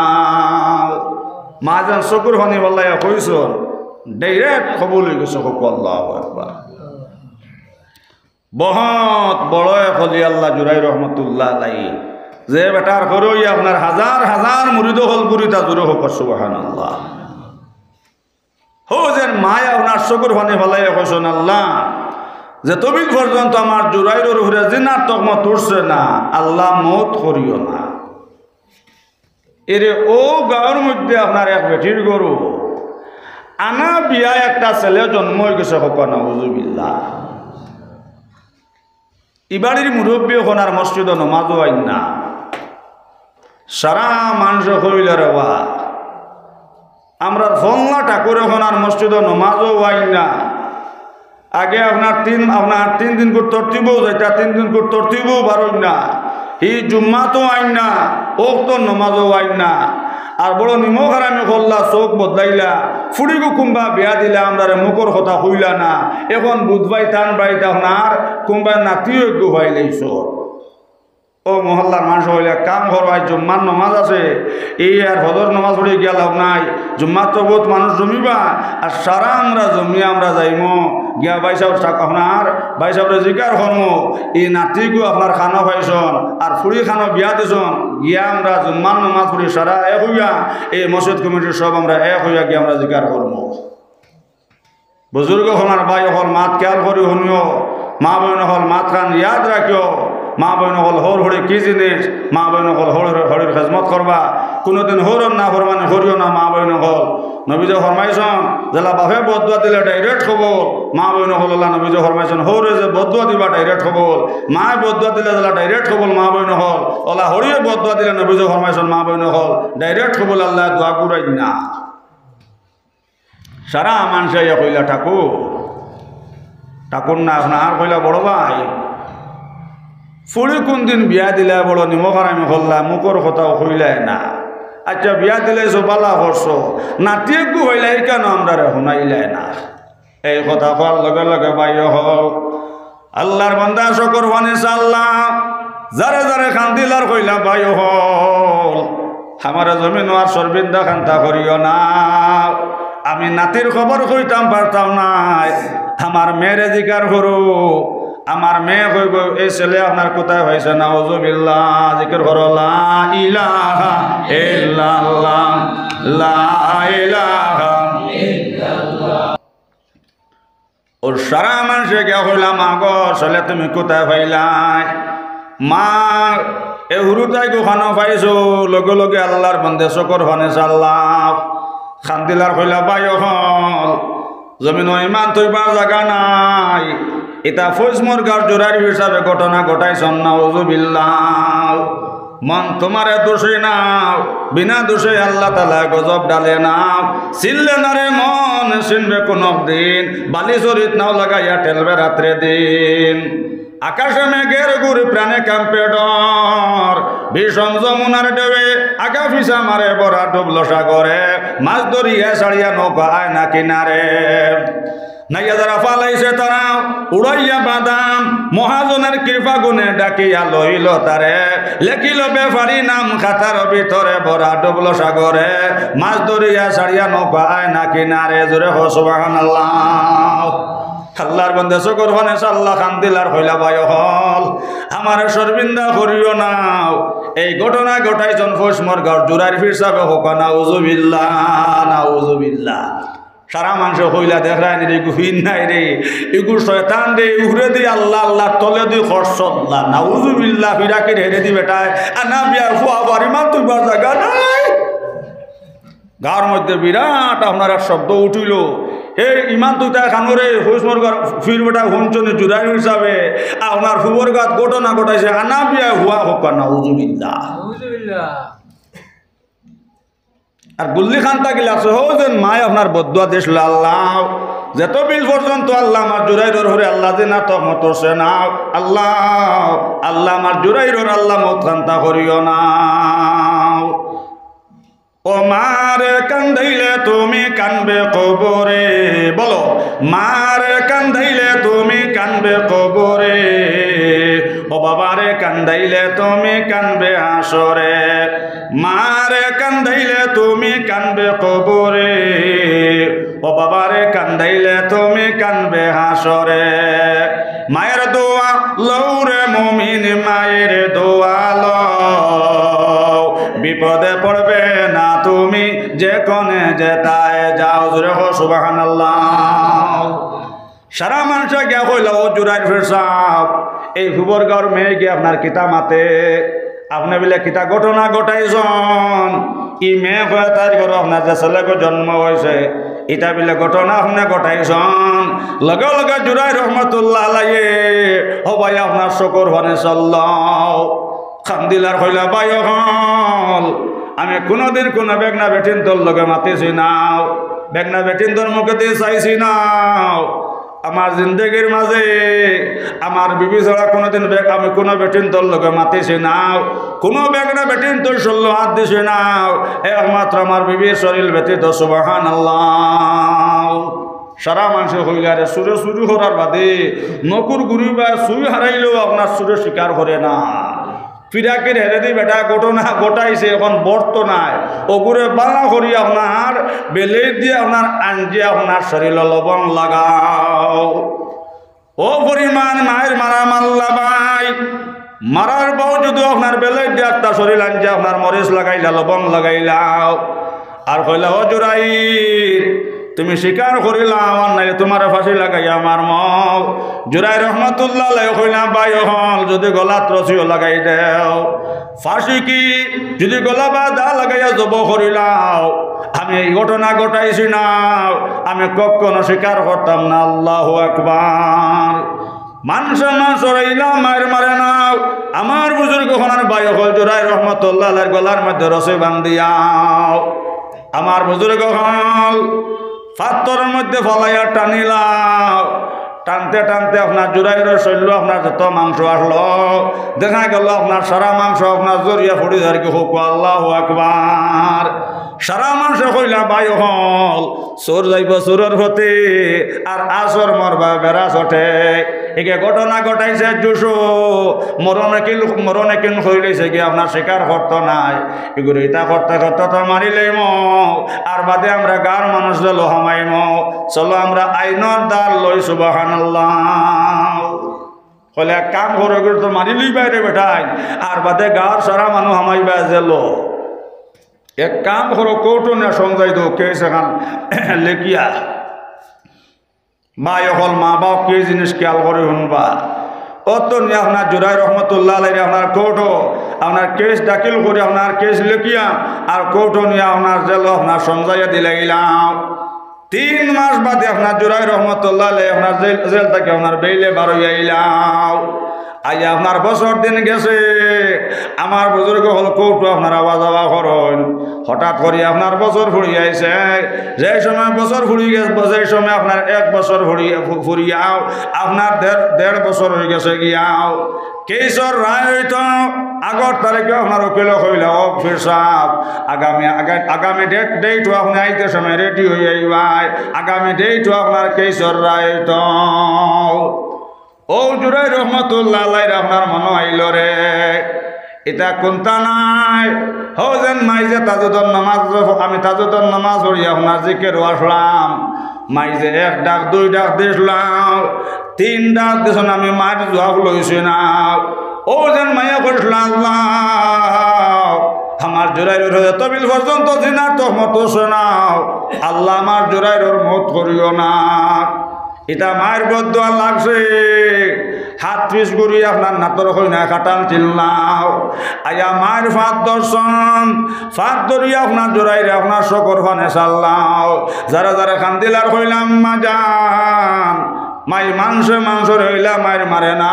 মা যেন চকুর পানি ফালাইয়া কইছইন, direct কবুল অই গেছে। কউক্কা আল্লাহু আকবার। বহুত বড় এক অলি আল্লাহ জুরাইর রহমতুল্লাহ আলাইহি, যে বেটার ঘরো আপনার হাজার হাজার মুরিদ অকল ঘুরিতা, জুরে কউক্কা সুবহানাল্লাহ। হউ যেন মায় আপনার চকুর পানি ফালাইয়া কইছইন, আল্লাহ, যতবিল পর্যন্ত আমার জুরাইরর উপরে জিনার তহমত উঠছে না, আল্লাহ মউত করিও না। এরে অউ গাঁওর মধ্যে আপনার এক বেটির ঘরো আনা বিয়া একটা ছেলে জন্ম অই গেছে, কউক্কা নাউজুবিল্লাহ। ই বাড়ির মুরব্বি অখন আর মসজিদো নমাজও আইন না। সারা মানষে কইলা, রে বা, আমরার ফলনা ঠাকুর অখন আর মসজিদো নমাজও আইন না। আগে আপনার তিন, আপনার তিন দিন করি তরতিবো যাইতা, তিন দিন করি তরতিবো বারইন না। হি জুম্মাতও আইন না, অক্তর নমাজও আইন না। আর বড় নিমক হারামি করলা, চউখ বদলাইলা। ফুড়িগু কুনবা বিয়া দিলা, আমরারে মুখর কথা কইলা না। অখন বুধবাই তান বাড়িত আপনার কুনবা নাতিও এগু পাইলাইছো। অউ মহল্লার মানষে কইলা, এক কাম করো, আইজ জুম্মার নমাজ আছে, ই আর ফজর নমাজ পড়ি গিয়া লাভ নাই, জুম্মাত তো বউত মানুষ জমিবা, আর সারা আমরা জমিয়া আমরা যাইমু, গিয়া ভাইসাব থাক-, আপনার ভাইসাবরে জিকার করমু, ই নাতিগু আপনার কানো পাইছইন, আর ফুড়ি কানো বিয়া দিছইন, গিয়া আমরা জুম্মার নমাজ পড়ি সারা এক অইয়া, ই মসজিদ কমিটির সব আমরা এক অইয়া গিয়া আমরা জিকার করমু। বুজুর্গ অকল আর ভাই অকল, মাত খেয়াল করি হুনিও, মা বইন অকল, মাতখান ইয়াদ রাখিও। মা বইন অকল, হউর হড়ি কি জিনিস? মা বইন অকল, হউর হড়ির খেজমত করবা। কুনুদিন হউরর নাফরমানি করিও না, মা বইন অকল। নবীজি ফরমাইছইন, যেলা বাপে বদদুয়া দিলে direct কবুল, মা বইন অকল, আল্লাহ নবীজি ফরমাইছইন, হউরে যে বদদুয়া দিবা direct কবুল, মায় বদদুয়া দিলে যেলা direct কবুল, মা বইন অকল, অলা হড়িয়ে বদদুয়া দিলে নবীজি ফরমাইছইন, মা বইন অকল, direct কবুল, আল্লায় দোয়া ঘুরাইন না। সারা মানষে আইয়া কইলা, "ঠাকুর।" ঠাকুর না, আপনার কইলা, "বড় ভাই, ফুড়ি কুনদিন বিয়া দিলা, বড় নিমক হারামি করলা, মুখর কথাও কইলায় না। আইচ্ছা, বিয়া দিলাইছো, বালা করছো, নাতি এগু পাইলা, ইখানও আমরারে হুনাইলায় না।" এই কথা কওয়ার লগে লগে ভাই অকল, আল্লাহর বান্দা চকুর পানি ছাড়লা, যারে যারে কান্দিলা আর কইলা, ভাই অকল, আমারে জমিনো আর শরমিন্দা খান্তা করিও না। আমি নাতির খবর কইতাম পারতাম নায়। আমার মেয়েরে জিকার করো। আমার মেয়ে কইবো, "এই ছেলে আপনার কোথায় হয়েছে?" নাউজুবিল্লাহ। জিকির করো, লা ইলাহা ইল্লাল্লাহ, লা ইলাহা। ওর সারা মানষে গিয়া কইলা, "মা গো, ছেলে তুমি কোথায় পাইলায়?" মা, এ হুরুতাইগু খানো পাইছো, লগে লগে আল্লার বন্দে চকুর পানি ছাড়লাম। কান্দিলার কইলা, "ভাই অকল, জমিনো ইমান থইবার জাগা নাই।" ইতা ফৈজ মুরগাঁওর জুরাইর হিসাবে ঘটনা ঘটাইছইন, নাউজুবিল্লাহ। মন তোমারে দোষী নাও, বিনা দোষে আল্লাহ তাআলা গজব ডালে নাও। চিনলে না রে মন, চিনবে কোন দিন, বালি চরিত নাও লাগাইয়া ঠেলবে রাত্রে দিন। আকাশে মেঘের ঘুর, প্রাণে কাঁপে ডর, বিষম যমুনার ঢেউয়ে আগা পিছা মারে ভরা ডুবলো সাগরে, মাছ ধরিয়া ছাড়িয়া নৌকা আয় না কিনারে। নাইয়া যারা ফালাইছে তারা উড়াইয়া বাদাম, মহাজনের কৃপা গুণে ডাকিয়া লইল তারে, লেখিল ব্যাপারী নাম খাতার ভিতরে, ভরা ডুবলো সাগরে, মাছ ধরিয়া ছাড়িয়া নৌকা আয় না কিনারে। জোরে কও সুবহানাল্লাহ। আল্লার বন্দে চকুর পানি ছাড়লা, কান্দিলার কইলা, "ভাই অকল, আমারে শরমিন্দা করিও না।" এই ঘটনা ঘটাইছইন ফৈজ মুরগাঁওর জুরাইর পীর সাবে, কউক্কা নাউজুবিল্লাহ, নাউজুবিল্লাহ। সারা মানষে কইলা, "দেখরায়নি রে, ইগু পীর নায় রে, ইগু শয়তান রে, উপরেদি আল্লাহ, আল্লার তলেদি খরচল্লা।" নাউজুবিল্লাহ, ফিরাকির হেরেদি বেটায় আনা বিয়ার ফুয়া বাড়ি মা তুইবার জাগা নাই। গাঁওর মধ্যে বিরাট আপনার এক শব্দ উঠিল। "হে ইমান তুইতায় খানো রে, ফৈজ মুরগাঁওর পীর বেটা হুনছনি জুরাইর পীর সাবে আপনার ফুবর গাত ঘটনা ঘটাইছে, আনা বিয়ায় ফুয়া কউক্কা নাউজুবিল্লাহ।" নাউজুবিল্লাহ। আর গুল্লি খান্তা গিলা আছে, হউ যেন মায় আপনার বদদোয়া দিছলা, আল্লাহ, যত বিল পর্যন্ত আল্লাহ আমার জুরাইরর হরে আল্লাহ যে না তহমত করছে না, আল্লাহ, আল্লাহ আমার জুরাইরর আল্লাহ মউত খান্তা করিও না। ও মারে কান্দাইলে তুমি কানবে কবরে, বলো, মারে কান্দাইলে তুমি কানবে কবরে, ও বাবারে কান্দাইলে তুমি কানবে হাশরে। মারে কান্দাইলে তুমি কানবে কবরে, ও বাবারে কান্দাইলে তুমি কানবে হাশরে। মায়ের দোয়া লও রে মুমিন, মায়ের দোয়া লও, বিপদে পড়বে না তুমি যে কোণে যেতায় যাও। জোরে কও সুবহানাল্লাহ। সারা মানষে গিয়া কইলা, "ও জুরাইর পীর সাব, এই ফুবর গাঁওর মেয়ে গিয়া আপনার কিতা মাতে? আপনে বিলে কিতা ঘটনা ঘটাইছইন?" ই মেয়ে কয়, "তাইর ঘরো আপনার যে ছেলেগু জন্ম অইছে, ইতা বিলে ঘটনা আপনে ঘটাইছইন।" লগে লগে জুরাইর রহমতুল্লাহ আলাইহি, "ও ভাই, আপনার চকুর পানি ছাড়লাও।" কান্দিলার কইলা, "ভাই অকল, আমি কুনুদিন কুনু বেগনা বেটিন্তর লগে মাতিছি না, বেগনা বেটিন্তর মুখেদি চাইছি না। আমার জিন্দেগির মাঝে আমার বিবি ছাড়া কুনুদিন বে-, আমি কুনু বেটিন্তর লগে মাতিছি না, কুনু বেগনা বেটিন্তর শরীলো আত দিছি না, একমাত্র আমার বিবির শরীল ব্যতীত।" সুবহানাল্লাহ। সারা মানষে কইলা, "রে, চুরে চুরি করার বাদে নকুর গুড়ি বা সুই হারাইলেও আপনার চুরে শিকার করে না।" ফিরাকির হেরেদি বেটা ঘটনা ঘটাইছে, অখন বর্ত নাই। অগুরে বালা করি আপনার বেলেইর দিয়া আপনার আঞ্জিয়া আপনার শরীলো লবণ লাগাও। ও পরিমাণ মাইর মারা মারলা ভাই, মারার বাউ যদি আপনার বেলেইর দিয়া একটা শরীল আঞ্জিয়া আপনার মরিচ লাগাইলা, লবণ লাগাইলাও। আর কইলা, "ও জুরাইর, তুমি শিকার করিলাও, আর নাইলে তুমারে ফাঁসি লাগাইয়া মারমু।" জুরাইর রহমতুল্লাহ আলাইহি কইলা, "ভাই অকল, যদি গলাত রশিও লাগাই দেও, ফাঁসি কি, যদি গলা বা দা লাগাইয়া জব করিলাও, আমি এই ঘটনা ঘটাইছি না, আমি কখনো শিকার করতাম না।" আল্লাহু আকবার। মানষে মানষর ইলা মাইর মারে না। আমার বুজুর্গ অকল, ভাই অকল, জুরাইর রহমতুল্লাহ আলাইহির গলার মধ্যে রশি বান্ধিয়াও। আমার বুজুর্গ অকল, পাথরর মধ্যে ফালাইয়া টানিলাও। টানতে টানতে আপনার জুরাইরর শরীলো আপনার যত মাংস আসলো, দেখা গেল আপনার সারা মাংস আপনার জরিয়া ফুড়ি যারগি। কউক্কা আল্লাহু আকবার। সারা মানষে কইলা, "ভাই অকল, চুর যাইবো চুরর পথে, আর আসর মরবা বেড়া চটে।" একে ঘটনা ঘটাইছে জুশো, মরণে কি, মরণে কিন কইলাইছে কি আপনার স্বীকার করতো নায়। এগুরে ইতা করতে করতে তো মারিলাইমু, আর বাদে আমরা গাঁওর মানুষ জেলো হামাইমু। চলো আমরা আইনর ধার লই, সুবহানাল্লাহ। কইলে, "এক কাম করো, এগুরে তো মারিলিবায় রে বেটাইন, আর বাদে গাঁওর সারা মানুষ হামাইবা জেলো। এক কাম করো, কোর্টো নিয়া সমঝাই দেও, কেস এখান লেখিয়া।" ভাই অকল, মা বাপ, কি জিনিস খেয়াল করি হুনবা। অত নিয়া আপনার জুরাইর রহমতুল্লাহ আলাইহিরে আপনার কোর্টো আপনার কেস দাখিল করি, আপনার কেস লেখিয়া আর কোর্টো নিয়া আপনার জেলো আপনার সমঝাইয়া দিলাইলাম। তিন মাস বাদে আপনার জুরাইর রহমতুল্লাহ আলাইহি আপনার জেল, জেল থাকি আপনার বেইলে বারইয়া আইলাম। আইয়া আপনার বছর দিন গেছে, আমার বুজুর্গ অকল কোর্টো আপনার আওয়া যাওয়া করইন। হঠাৎ করি আপনার বছর ফুরিয়া আইছে, যে সময় বছর ফুরি গেছে, যে সময় আপনার এক বছর ফুরি-, ফু-, ফুরিয়াও আপনার দেড়, দেড় বছর অই গেছে গিয়াও। কেসর রায় অইতো আগর তারিখে আপনার উকিলে কইলা, "ও পীর সাব, আগামী, আগা-, আগামী ডেট, ডেটও আপনে আইতে সময় রেডি অইয়া আইবায়, আগামী ডেটও আপনার কেসর রায় অইতো।" ও জুরাইর রহমতুল্লাহ আলাইহির আপনার মনো আইলো রে, ইতা কুন্তা নায়। হউ যেন মাইজে তাজুদর নামাজ, আমি তাজুদর নামাজ পড়ি আপনার জিকিরো আসলাম। মাইজে এক ডাক, দুই ডাক দিছলাম, তিন ডাক দিছইন, আমি মাইর জুয়াব লইছি না। ও যেন মাইয়ে কইছলা, "আল্লাহ, আমার জুরাইরর তবিল পর্যন্ত জিনার তহমত শোনাও, আল্লাহ আমার জুরাইরর মউত করিও না।" ইতা মাইর বদদুয়া লাগছে। হাত পিছ ঘুরি আপনার নাতর কইনা কাটাল চিল্লাও। আইয়া মাইর ফাত ধরছইন, ফাত ধরি আপনার জুরাইররে আপনার চকুর পানে চাল্লাও। যারা যারা কান্দিলার কইলাম, "আম্মা জান, মাই মানষে মানষর অইলা মাইর মারে না,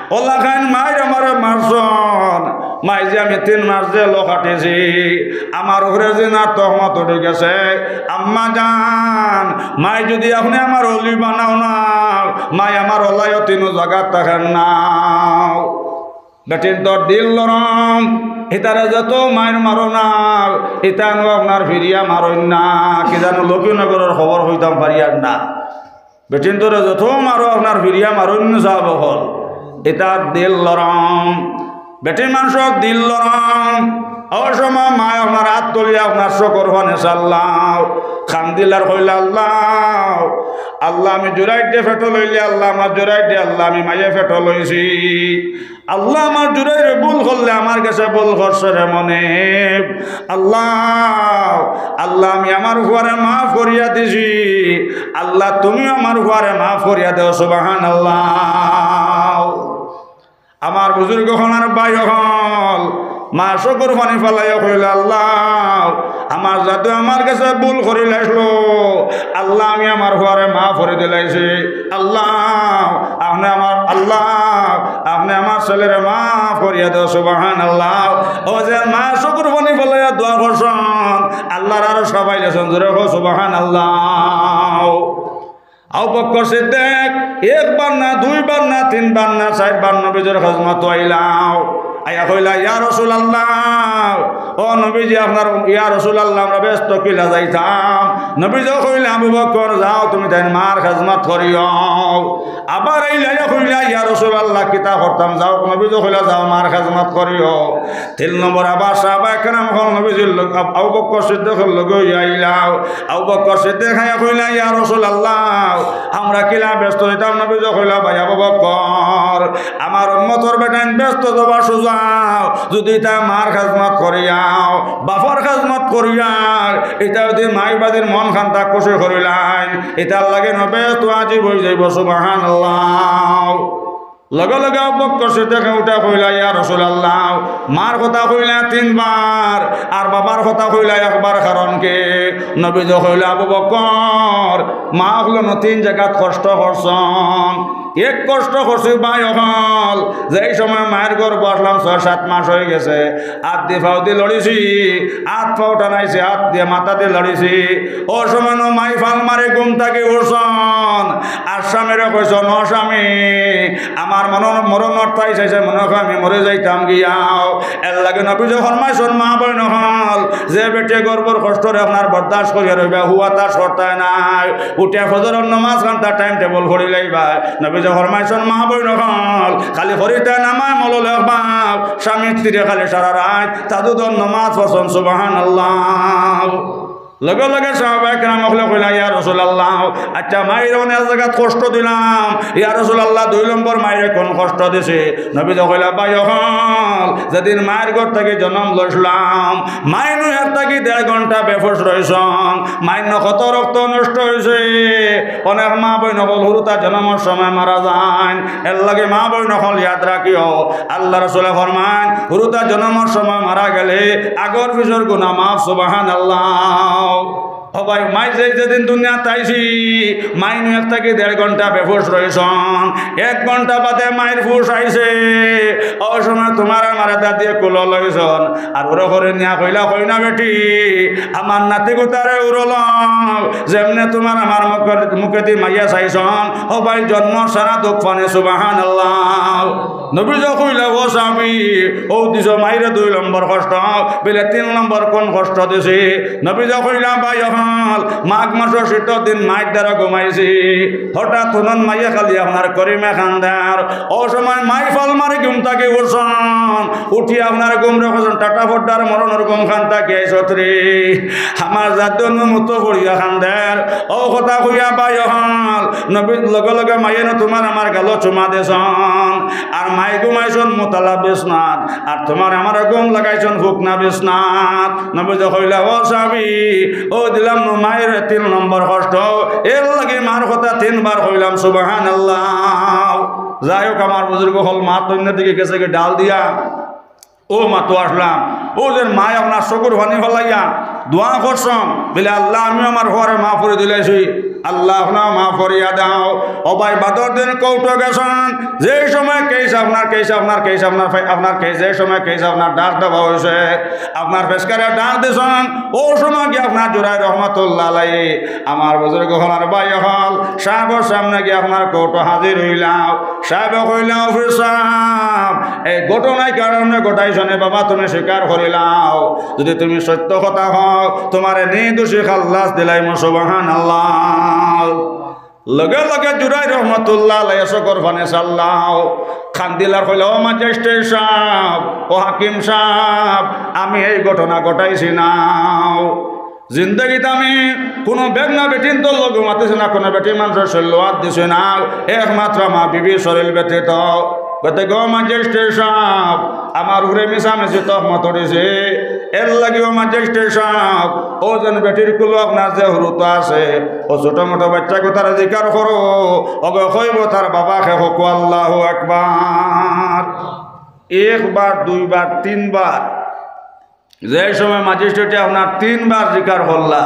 অলাখান মাইর আমারে মারছইন।" মাইজে আমি তিন মাস জেলো কাটিছি, আমার উপরে জিনার তহমত উঠি গেছে। আম্মা জান, মাই যুদি আপনে আমার অলি বানাও না, মাই আমার অলাইও তিনো জাগাত থাকের না। বেটিন্তর দিল নরম, ইতারে যত মাইর মারো না, ইতানু আপনার ফিরিয়া মারইন না। কি জানো, লক্ষ্মীনগরর খবর কইতাম পারিয়ার না। বেটিন্তরে যত মারো আপনার ফিরিয়া মারইন না, সাব অকল। ইতার দিল নরম, বেটি মানষর দিল নরম। অউ সময় মায় আপনার আত তুলিয়া আপনার চকুর পানে চাল্লাও, কান্দিলার কইলা, "আল্লাহ, আল্লাহ, আমি জুরাইররে পেটো লইলে, আল্লাহ, আমার জুরাইররে, আল্লাহ, আমি মাইয়ে পেটো লইছি।" আল্লাহ, আমার জুরাইরে ভুল করলে আমার গেছে ভুল করছে রে মনিব। আল্লাহ, আল্লাহ, আমি আমার ফুয়ারে মাফ করিয়া দিছি। আল্লাহ, তুমিও আমার ফুয়ারে মাফ করিয়া দেও। সুবহানাল্লাহ। আমার বুজুর্গ অকল আর ভাই অকল, মার চকুর পানি ফালাইয়া কইলা, "আল্লাহ, আমার জাদু আমার গেছে ভুল করিলাইছলো, আল্লাহ, আমি আমার ফুয়ারে মাফ করি দিলাইছি।" আল্লাহ, আপনে আমার, আল্লাহ, আপনে আমার ছেলেরে মাফ করিয়া দেও, সুবহানাল্লাহ। অউ যে মার চকুর পানি ফালাইয়া দোয়া করছইন, আল্লাহর আরশ কাঁপাইলাইছইন, জোরে কও সুবহানাল্লাহ। আবু বকর সিদ্দিক একবার না, দুইবার না, তিনবার না, চাইরবার নবীজির খেজমতো আইলাও। আইয়া কইলা, "ইয়া রাসূলুল্লাহ, ও নবীজি, আপনার, ইয়া রাসূলুল্লাহ, আমরা বেহেস্তো কিলা যাইতাম?" নবীজি কইলা, "আবু বকর, যাও, তুমি তাইন মার খেজমত করিও।" আবার আইলা, আইয়া কইলা, "ইয়া রাসূলুল্লাহ, কিতা করতাম?" যাও, নবীজি কইলা, "যাও, মার খেজমত করিও।" তিন নম্বর আবার সাহাবায়ে কেরাম অকল নবীজির লগ-, আব-, আবু বকর সিদ্দিকর লগে অইয়া আইলাও। আবু বকর সিদ্দিক আইয়া কইলা, "ইয়া রাসূলুল্লাহ, আমরা কিলা বেহেস্তো যাইতাম?" নবীজি কইলা, "ভাই আবু বকর, আমার উম্মতর বেটাইন বেহেস্তো যাওয়া সুজা, যুদি ইতা মার খেজমত করিয়াও, বাপর খেজমত করিয়াও, ইতা যুদি মাই বাদির মন খান্তা খুশি করিলাইন, ইতার লাগি বেহেস্তো ওয়াজিব অইযাইবো।" সুবহানাল্লাহ। লগে লগে আবু বকর সিদ্দিকে উঠা কইলা, "ইয়া রাসূলুল্লাহ, মার কথা কইলা তিনবার, আর বাবার কথা কইলা একবার, কারণ কি?" নবীজি কইলা, "আবু বকর, মা অকলনো তিন জাগাত কষ্ট করছইন, এক কষ্ট করছি ভাই অকল, যেই সময় মায়ের গর্ভো আছলাম, ছয় সাত মাস অই গেছে, আত দি পাও দি লড়িছি, আত পাও টানাইছি, আত দিয়া মাথা দি লড়িছি। অউ সময় নু মাই ফাল মারি ঘুম থাকি উঠছইন, আর স্বামীরে কইছইন, "ও স্বামী, আমার মরণ, মরণর তাইশ আইছে, মনে অয় আমি মরি যাইতাম গিয়াও।" এরলাগি নবীজি ফরমাইছইন, মা বইন অকল, যে বেটিয়ে গর্ভর কষ্টরে আপনার বরদাস্ত করিয়া রইবা, হুয়া তার শর্তায় নাই। উঠিয়া ফজরর নমাজ খান্তা time table করি লাইবা। নবীজি ফরমাইছইন, মা বইন অকল, খালি ফরিতা নামায় মললে বাপ, স্বামীর তীরে খালি সারা রাইত তাহাজ্জুদর নমাজ পড়ছইন, সুবহানাল্লাহ। লগে লগে সাহাবায়ে কেরাম অকলে কইলা, ইয়া রাসূলুল্লাহ, আচ্ছা, মাইরে অনেক জাগাত কষ্ট দিলাম, ইয়া রাসূলুল্লাহ, দুই নম্বর মাইরে কোন কষ্ট দিছি? নবীজি কইলা, ভাই অকল, যেদিন মায়ের গর্ভ থাকি জন্ম লইছলাম, মাই নু এক থাকি দেড় ঘন্টা বেহুশ রইছইন, মাই নু কত রক্ত নষ্ট অইছে। অনেক মা বইন অকল হুরুতা জন্মর সময় মারা যাইন, এরলাগি মা বইন অকল ইয়াদ রাখিও, আল্লার রাসূলে ফরমাইন, হুরুতা জন্মর সময় মারা গেলে আগর পিছর গুনা মাফ, সুবহানাল্লাহ। ও ভাই, মাই যে যেদিন দুনিয়াত আইছি, মাই নু এক থাকি দেড় ঘন্টা বেহুশ রইছইন, এক ঘন্টা বাদে মাইর হুশ আইছে। অউ সময় তুমার আমারে দাদিয়ে কুলো লইছইন, আর উরো করি নিয়া কইলা, কইনা বেটি, আমার নাতি গুতারে উরো লও, যেমনে তুমার আমার মুখর, মুখেদি মাইয়া চাইছইন, ও ভাই, জন্মর সারা দুখ ফানি, সুবহানাল্লাহ। নবীজি কইলা, ও স্বামী, অউ দিছো মাইরে দুই নম্বর কষ্ট, বিলে তিন নম্বর কোন কষ্ট দিছি? নবীজি কইলা, ভাই অকল, মাঘ মাসর শীতর দিন মাইর দ্বারা ঘুমাইছি, হঠাৎ হুনইন মাইয়ে খালি আপনার করিমে কান্দের। অউ সময় মাই ফাল মারি ঘুম থাকি উঠছইন, উঠিয়া আপনার ঘুমরে কইছইন, টাটা ফড্ডার মরণর ঘুম খান থাকি আইছত রে, আমার জাদু নু মুতো পড়িয়া কান্দের। অউ কথা কইয়া ভাই অকল, নবীর লগে লগে মাইয়ে নু তুমার আমার গালো চুমা দিছইন, আর মাই ঘুমাইছইন মুতালা বিছনাত, আর তুমার আমার ঘুম লাগাইছইন ফুকনা বিছনাত। নবীজি কইলা, ও স্বামী, অউ দিলাম নু মাইরে তিন নম্বর কষ্ট, এরলাগি মার কথা তিনবার কইলাম, সুবহানাল্লাহ। যাই হউক, আমার বুজুর্গ অকল মাত অইন্য দিকে গেছে গি ডাল দিয়া, অউ মাত্র আছলাম, অউ যে মাই আপনার চকুর পানি ফালাইয়া দোয়া করছইন, বিলে, আল্লাহ, আমি আমার পুয়ারে মাফ করি দিলাইছি, আল্লাহ, আপনে মাফ করিয়া দেও। ও ভাই, বাদর দিন কোর্টো গেছইন, যেই সময় কেস আপনার, কেস আপনার, কেস আপনার, ফে-, আপনার কেস, যেই সময় কেস আপনার ডাক দেওয়া অইছে, আপনার পেশকারে ডাক দিছইন, অউ সময় গিয়া আপনার জুরাইর রহমতুল্লাহ আলাইহি, আমার বুজুর্গ অকল আর ভাই অকল, সাবর সামনে গিয়া আপনার কোর্টো হাজির অইলা। সাবে কইলা, অফিসার সাব, এই ঘটনা কারে ঘটাইছো নে বাবা, তুমি স্বীকার করিলাও। যুদি তুমি সত্য কথা কও, তুমারে নির্দোষী খাল্লাস দিলাইমু, সুবহানাল্লাহ। লগে লগে জুরাইর রহমতুল্লাহ আলাইহি চকুর পানি ছাড়লাও। কান্দিলা আর কইলা, ও ম্যাজিস্ট্রেট সাব, ও হাকিম সাব, আমি এই ঘটনা ঘটাইছি নাও। জিন্দেগিত আমি কুনু বেগনা বেটিন্তর লগে মাতিছি না, কুনু বেটি মানষর শরীলো আত দিছি না, একমাত্র আমার বিবির শরীল ব্যতীত। গতিকে ও ম্যাজিস্ট্রেট সাব, আমার উপরে মিছামিছি তহমত উঠিছে, এরলাগি ও ম্যাজিস্ট্রেট সাব, অউ যেন বেটির কুলো আপনার যে হুরুতা আছে, অউ ছোট মোটো বাইচ্চা গুতারে জিকার করো, অগু কইবো তার বাবা কে, কউক্কা আল্লাহু আকবার। একবার, দুইবার, তিনবার, যে সময় ম্যাজিস্ট্রেটে আপনার তিনবার জিকার করলা,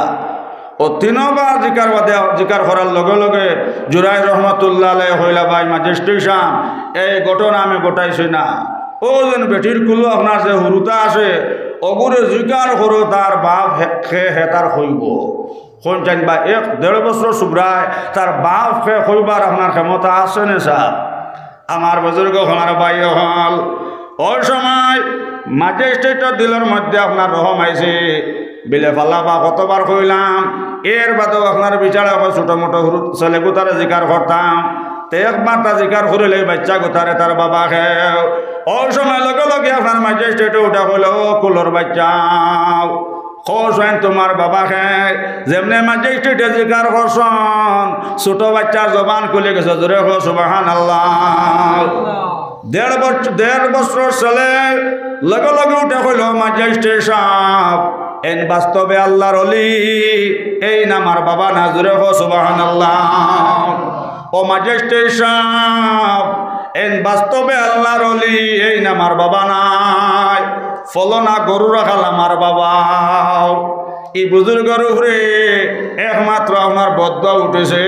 অউ তিনবার জিকার বাদে, জিকার করার লগে লগে জুরাইর রহমতুল্লাহ আলাইহি কইলা, ভাই ম্যাজিস্ট্রেট সাব, এই ঘটনা আমি ঘটাইছি না। অউ যেন বেটির কুলো আপনার যে হুরুতা আছে, অগুরে জিকার করো, তার বাপ হে, কে হে তার কইবো। কইন চাইন বা এক দেড় বছর সুবরায় তার বাপ কে কইবার আপনার ক্ষমতা আছে নে সাব? আমার বুজুর্গ অকল, আমার ভাই অকল, অউ সময় ম্যাজিস্ট্রেটর দিলর মধ্যে আপনার রহম আইছে। বিলে ফালা বা কতবার কইলাম, এর বাদেও আপনার বিচারে অউ ছোট মোটো হুরু ছেলে গুতারে জিকার করতাম। তে একবার তা জিকার করিলে বাইচ্চা গুতারে তার বাবা কে। অউ সময় লগে লগে আপনার ম্যাজিস্ট্রেটে উঠা কইলা, ও কুলর বাইচ্চা, কও চাইন তুমার বাবা কে। যেমনে ম্যাজিস্ট্রেটে জিকার করছইন, ছোট বাইচ্চার জবান খুলি গেছে, জোরে কও সুবহানাল্লাহ। দেড় বছ-, দেড় বছরর ছেলে লগে লগে উঠা কইলা, ম্যাজিস্ট্রেট সাব, এইন বাস্তবে আল্লার অলি, এইন আমার বাবা না, জোরে কও সুবহানাল্লাহ। ও ম্যাজিস্ট্রেট সাব, এইন বাস্তবে আল্লার অলি, এইন আমার বাবা নায়, ফলনা গরু রাখাল আমার বাবা। ই বুজুর্গর উপরে একমাত্র আপনার বদদোয়া উঠছে।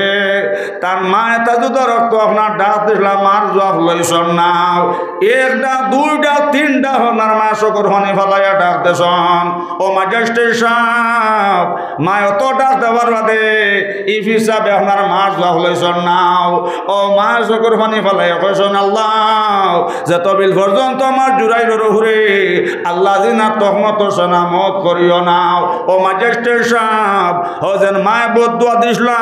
তান মায় এতা যুদি রক্ত আপনার ডাক দিছলা, মার জুয়াব লইছন না। একটা, দুইটা, তিনটা আপনার মায় চকুর পানি ফালাইয়া ডাক দিছন। ও ম্যাজিস্ট্রেট সাব, মায় অত ডাক দেওয়ার বাদে ই পীর সাবে আপনার মার জুয়াব লইছন না। ও মায় চকুর পানি ফালাইয়া কইছন, "আল্লাহ, যে তবিল পর্যন্ত আমার জুরাইরর উপরে আল্লাহ জিনা তহমত সনামত করিও না।" ও ম্যাজিস্ট্রেট সাব, ও যেন মায় বদদুয়া দিছলা,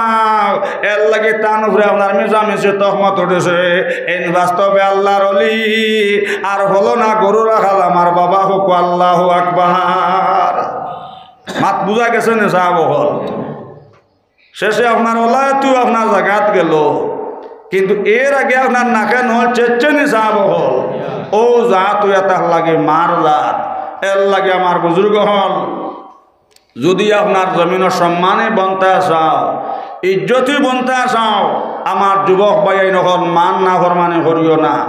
এর লাগি তান উপরে আপনার মিছামিছি তহমত উঠছে। এইন বাস্তবে আল্লাহর অলি, আর হলো না গরু রাখাল আমার বাবা, কউক্কা আল্লাহু আকবার। মাত বুঝা গেছে নি সাব অকল? শেষে আপনার অলায়তু আপনার জাগাত গেল, কিন্তু এর আগে আপনার নাকে নল চেচ্ছেনি সাব অকল। ও জাত অইয়া তার লাগি মার জাত। এর লাগি আমার বুজুর্গ অকল, যুদি আপনার জমিনর সম্মানে বনতা চাও, ইজ্জতি বনতা চাও, আমার যুবক ভাইয়াইন অকল, মার নাফরমানি করিও না,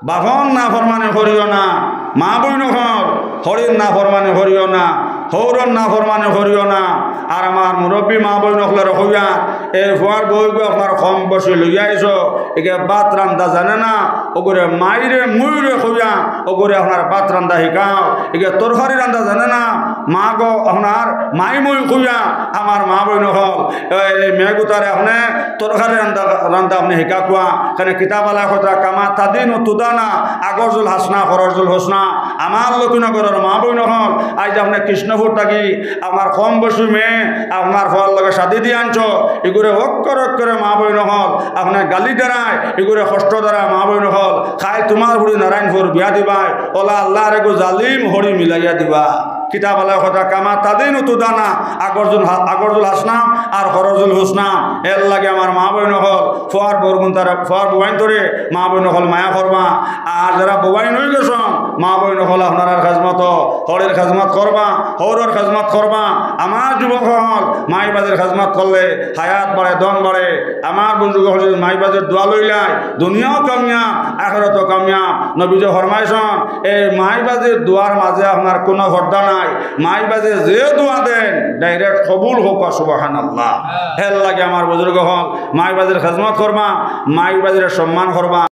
বাপর নাফরমানি করিও না, মা বইন অকল, হড়ির নাফরমানি করিও না, হউরর নাফরমানি করিও না। আর আমার মুরব্বি মা বইন অকলরে কইয়া, এই ফুয়ার বউগু আপনার কম বয়সী লইয়া আইছো, ইগে ভাত রান্দা জানে না, অগুরে মাইরে মুইরে কইয়া, অগুরে আপনার ভাত রান্দা হিকাও। ইগে তরকারি রান্দা জানে না, মা গো আপনার মাই মুই কইয়া, আমার মা বইন অকল, এই মেয়েগুতারে আপনে তরকারি রান্দা, রান্দা আপনে হিকাউক্কা। কেনে কিতাব আলা কথা, কামা তাদিনু তুদানা, আগর জুল হাসনা, খরর জুল হোসনা। আমার লক্ষ্মীনগরর মা বইন অকল, আইজ আপনে কৃষ্ণপুর থাকি আমার কম বয়সী মেয়ে আপনার ফুয়ার লগে শাদি দি আনছো, ইগুরে অক্ষরে অক্ষরে মা বইন অকল, আপনে গালি দেরায়, ইগুরে কষ্ট দেরায় মা বইন অকল, কাইল তুমার ফুড়ি নারায়ণপুর বিয়া দিবায়, অলা আল্লাহর এগু জালিম হড়ি মিলাইয়া দিবা। কিতাব আলা কথা, কামা তাদিনু তুদানা, আগর জুল হা-, আগর জুল হাসনা আর খরর জুল হোসনা। এর লাগি আমার মা বইন অকল, ফুয়ার বউগুনতারে, ফুয়ার বউয়াইনতরে মা বইন অকল মায়া করবা। আর যেরা বউয়াইন অইগেছন, মা বইন অকল আপনারার খেজমত, হড়ির খেজমত করবা, হউরর খেজমত করবা। আমার যুবক অকল, মাই বাজির খেজমত করলে হায়াত বাড়ে, ধন বাড়ে। আমার বুজুর্গ অকল যুদি মাই বাজির দোয়া লইলায়, দুনিয়াও কামিয়াব, আখেরাতও কামিয়াব। নবীজি ফরমাইছন, এই মাই বাজির দোয়ার মাঝে আপনার কুনু পর্দা নাই। মাই বাজে যে দোয়া দেইন, direct কবুল অউক্কা, সুবহানাল্লাহ। এর লাগি আমার বুজুর্গ অকল, মাই বাজির খেজমত করবা, মাই বাজির সম্মান করবা।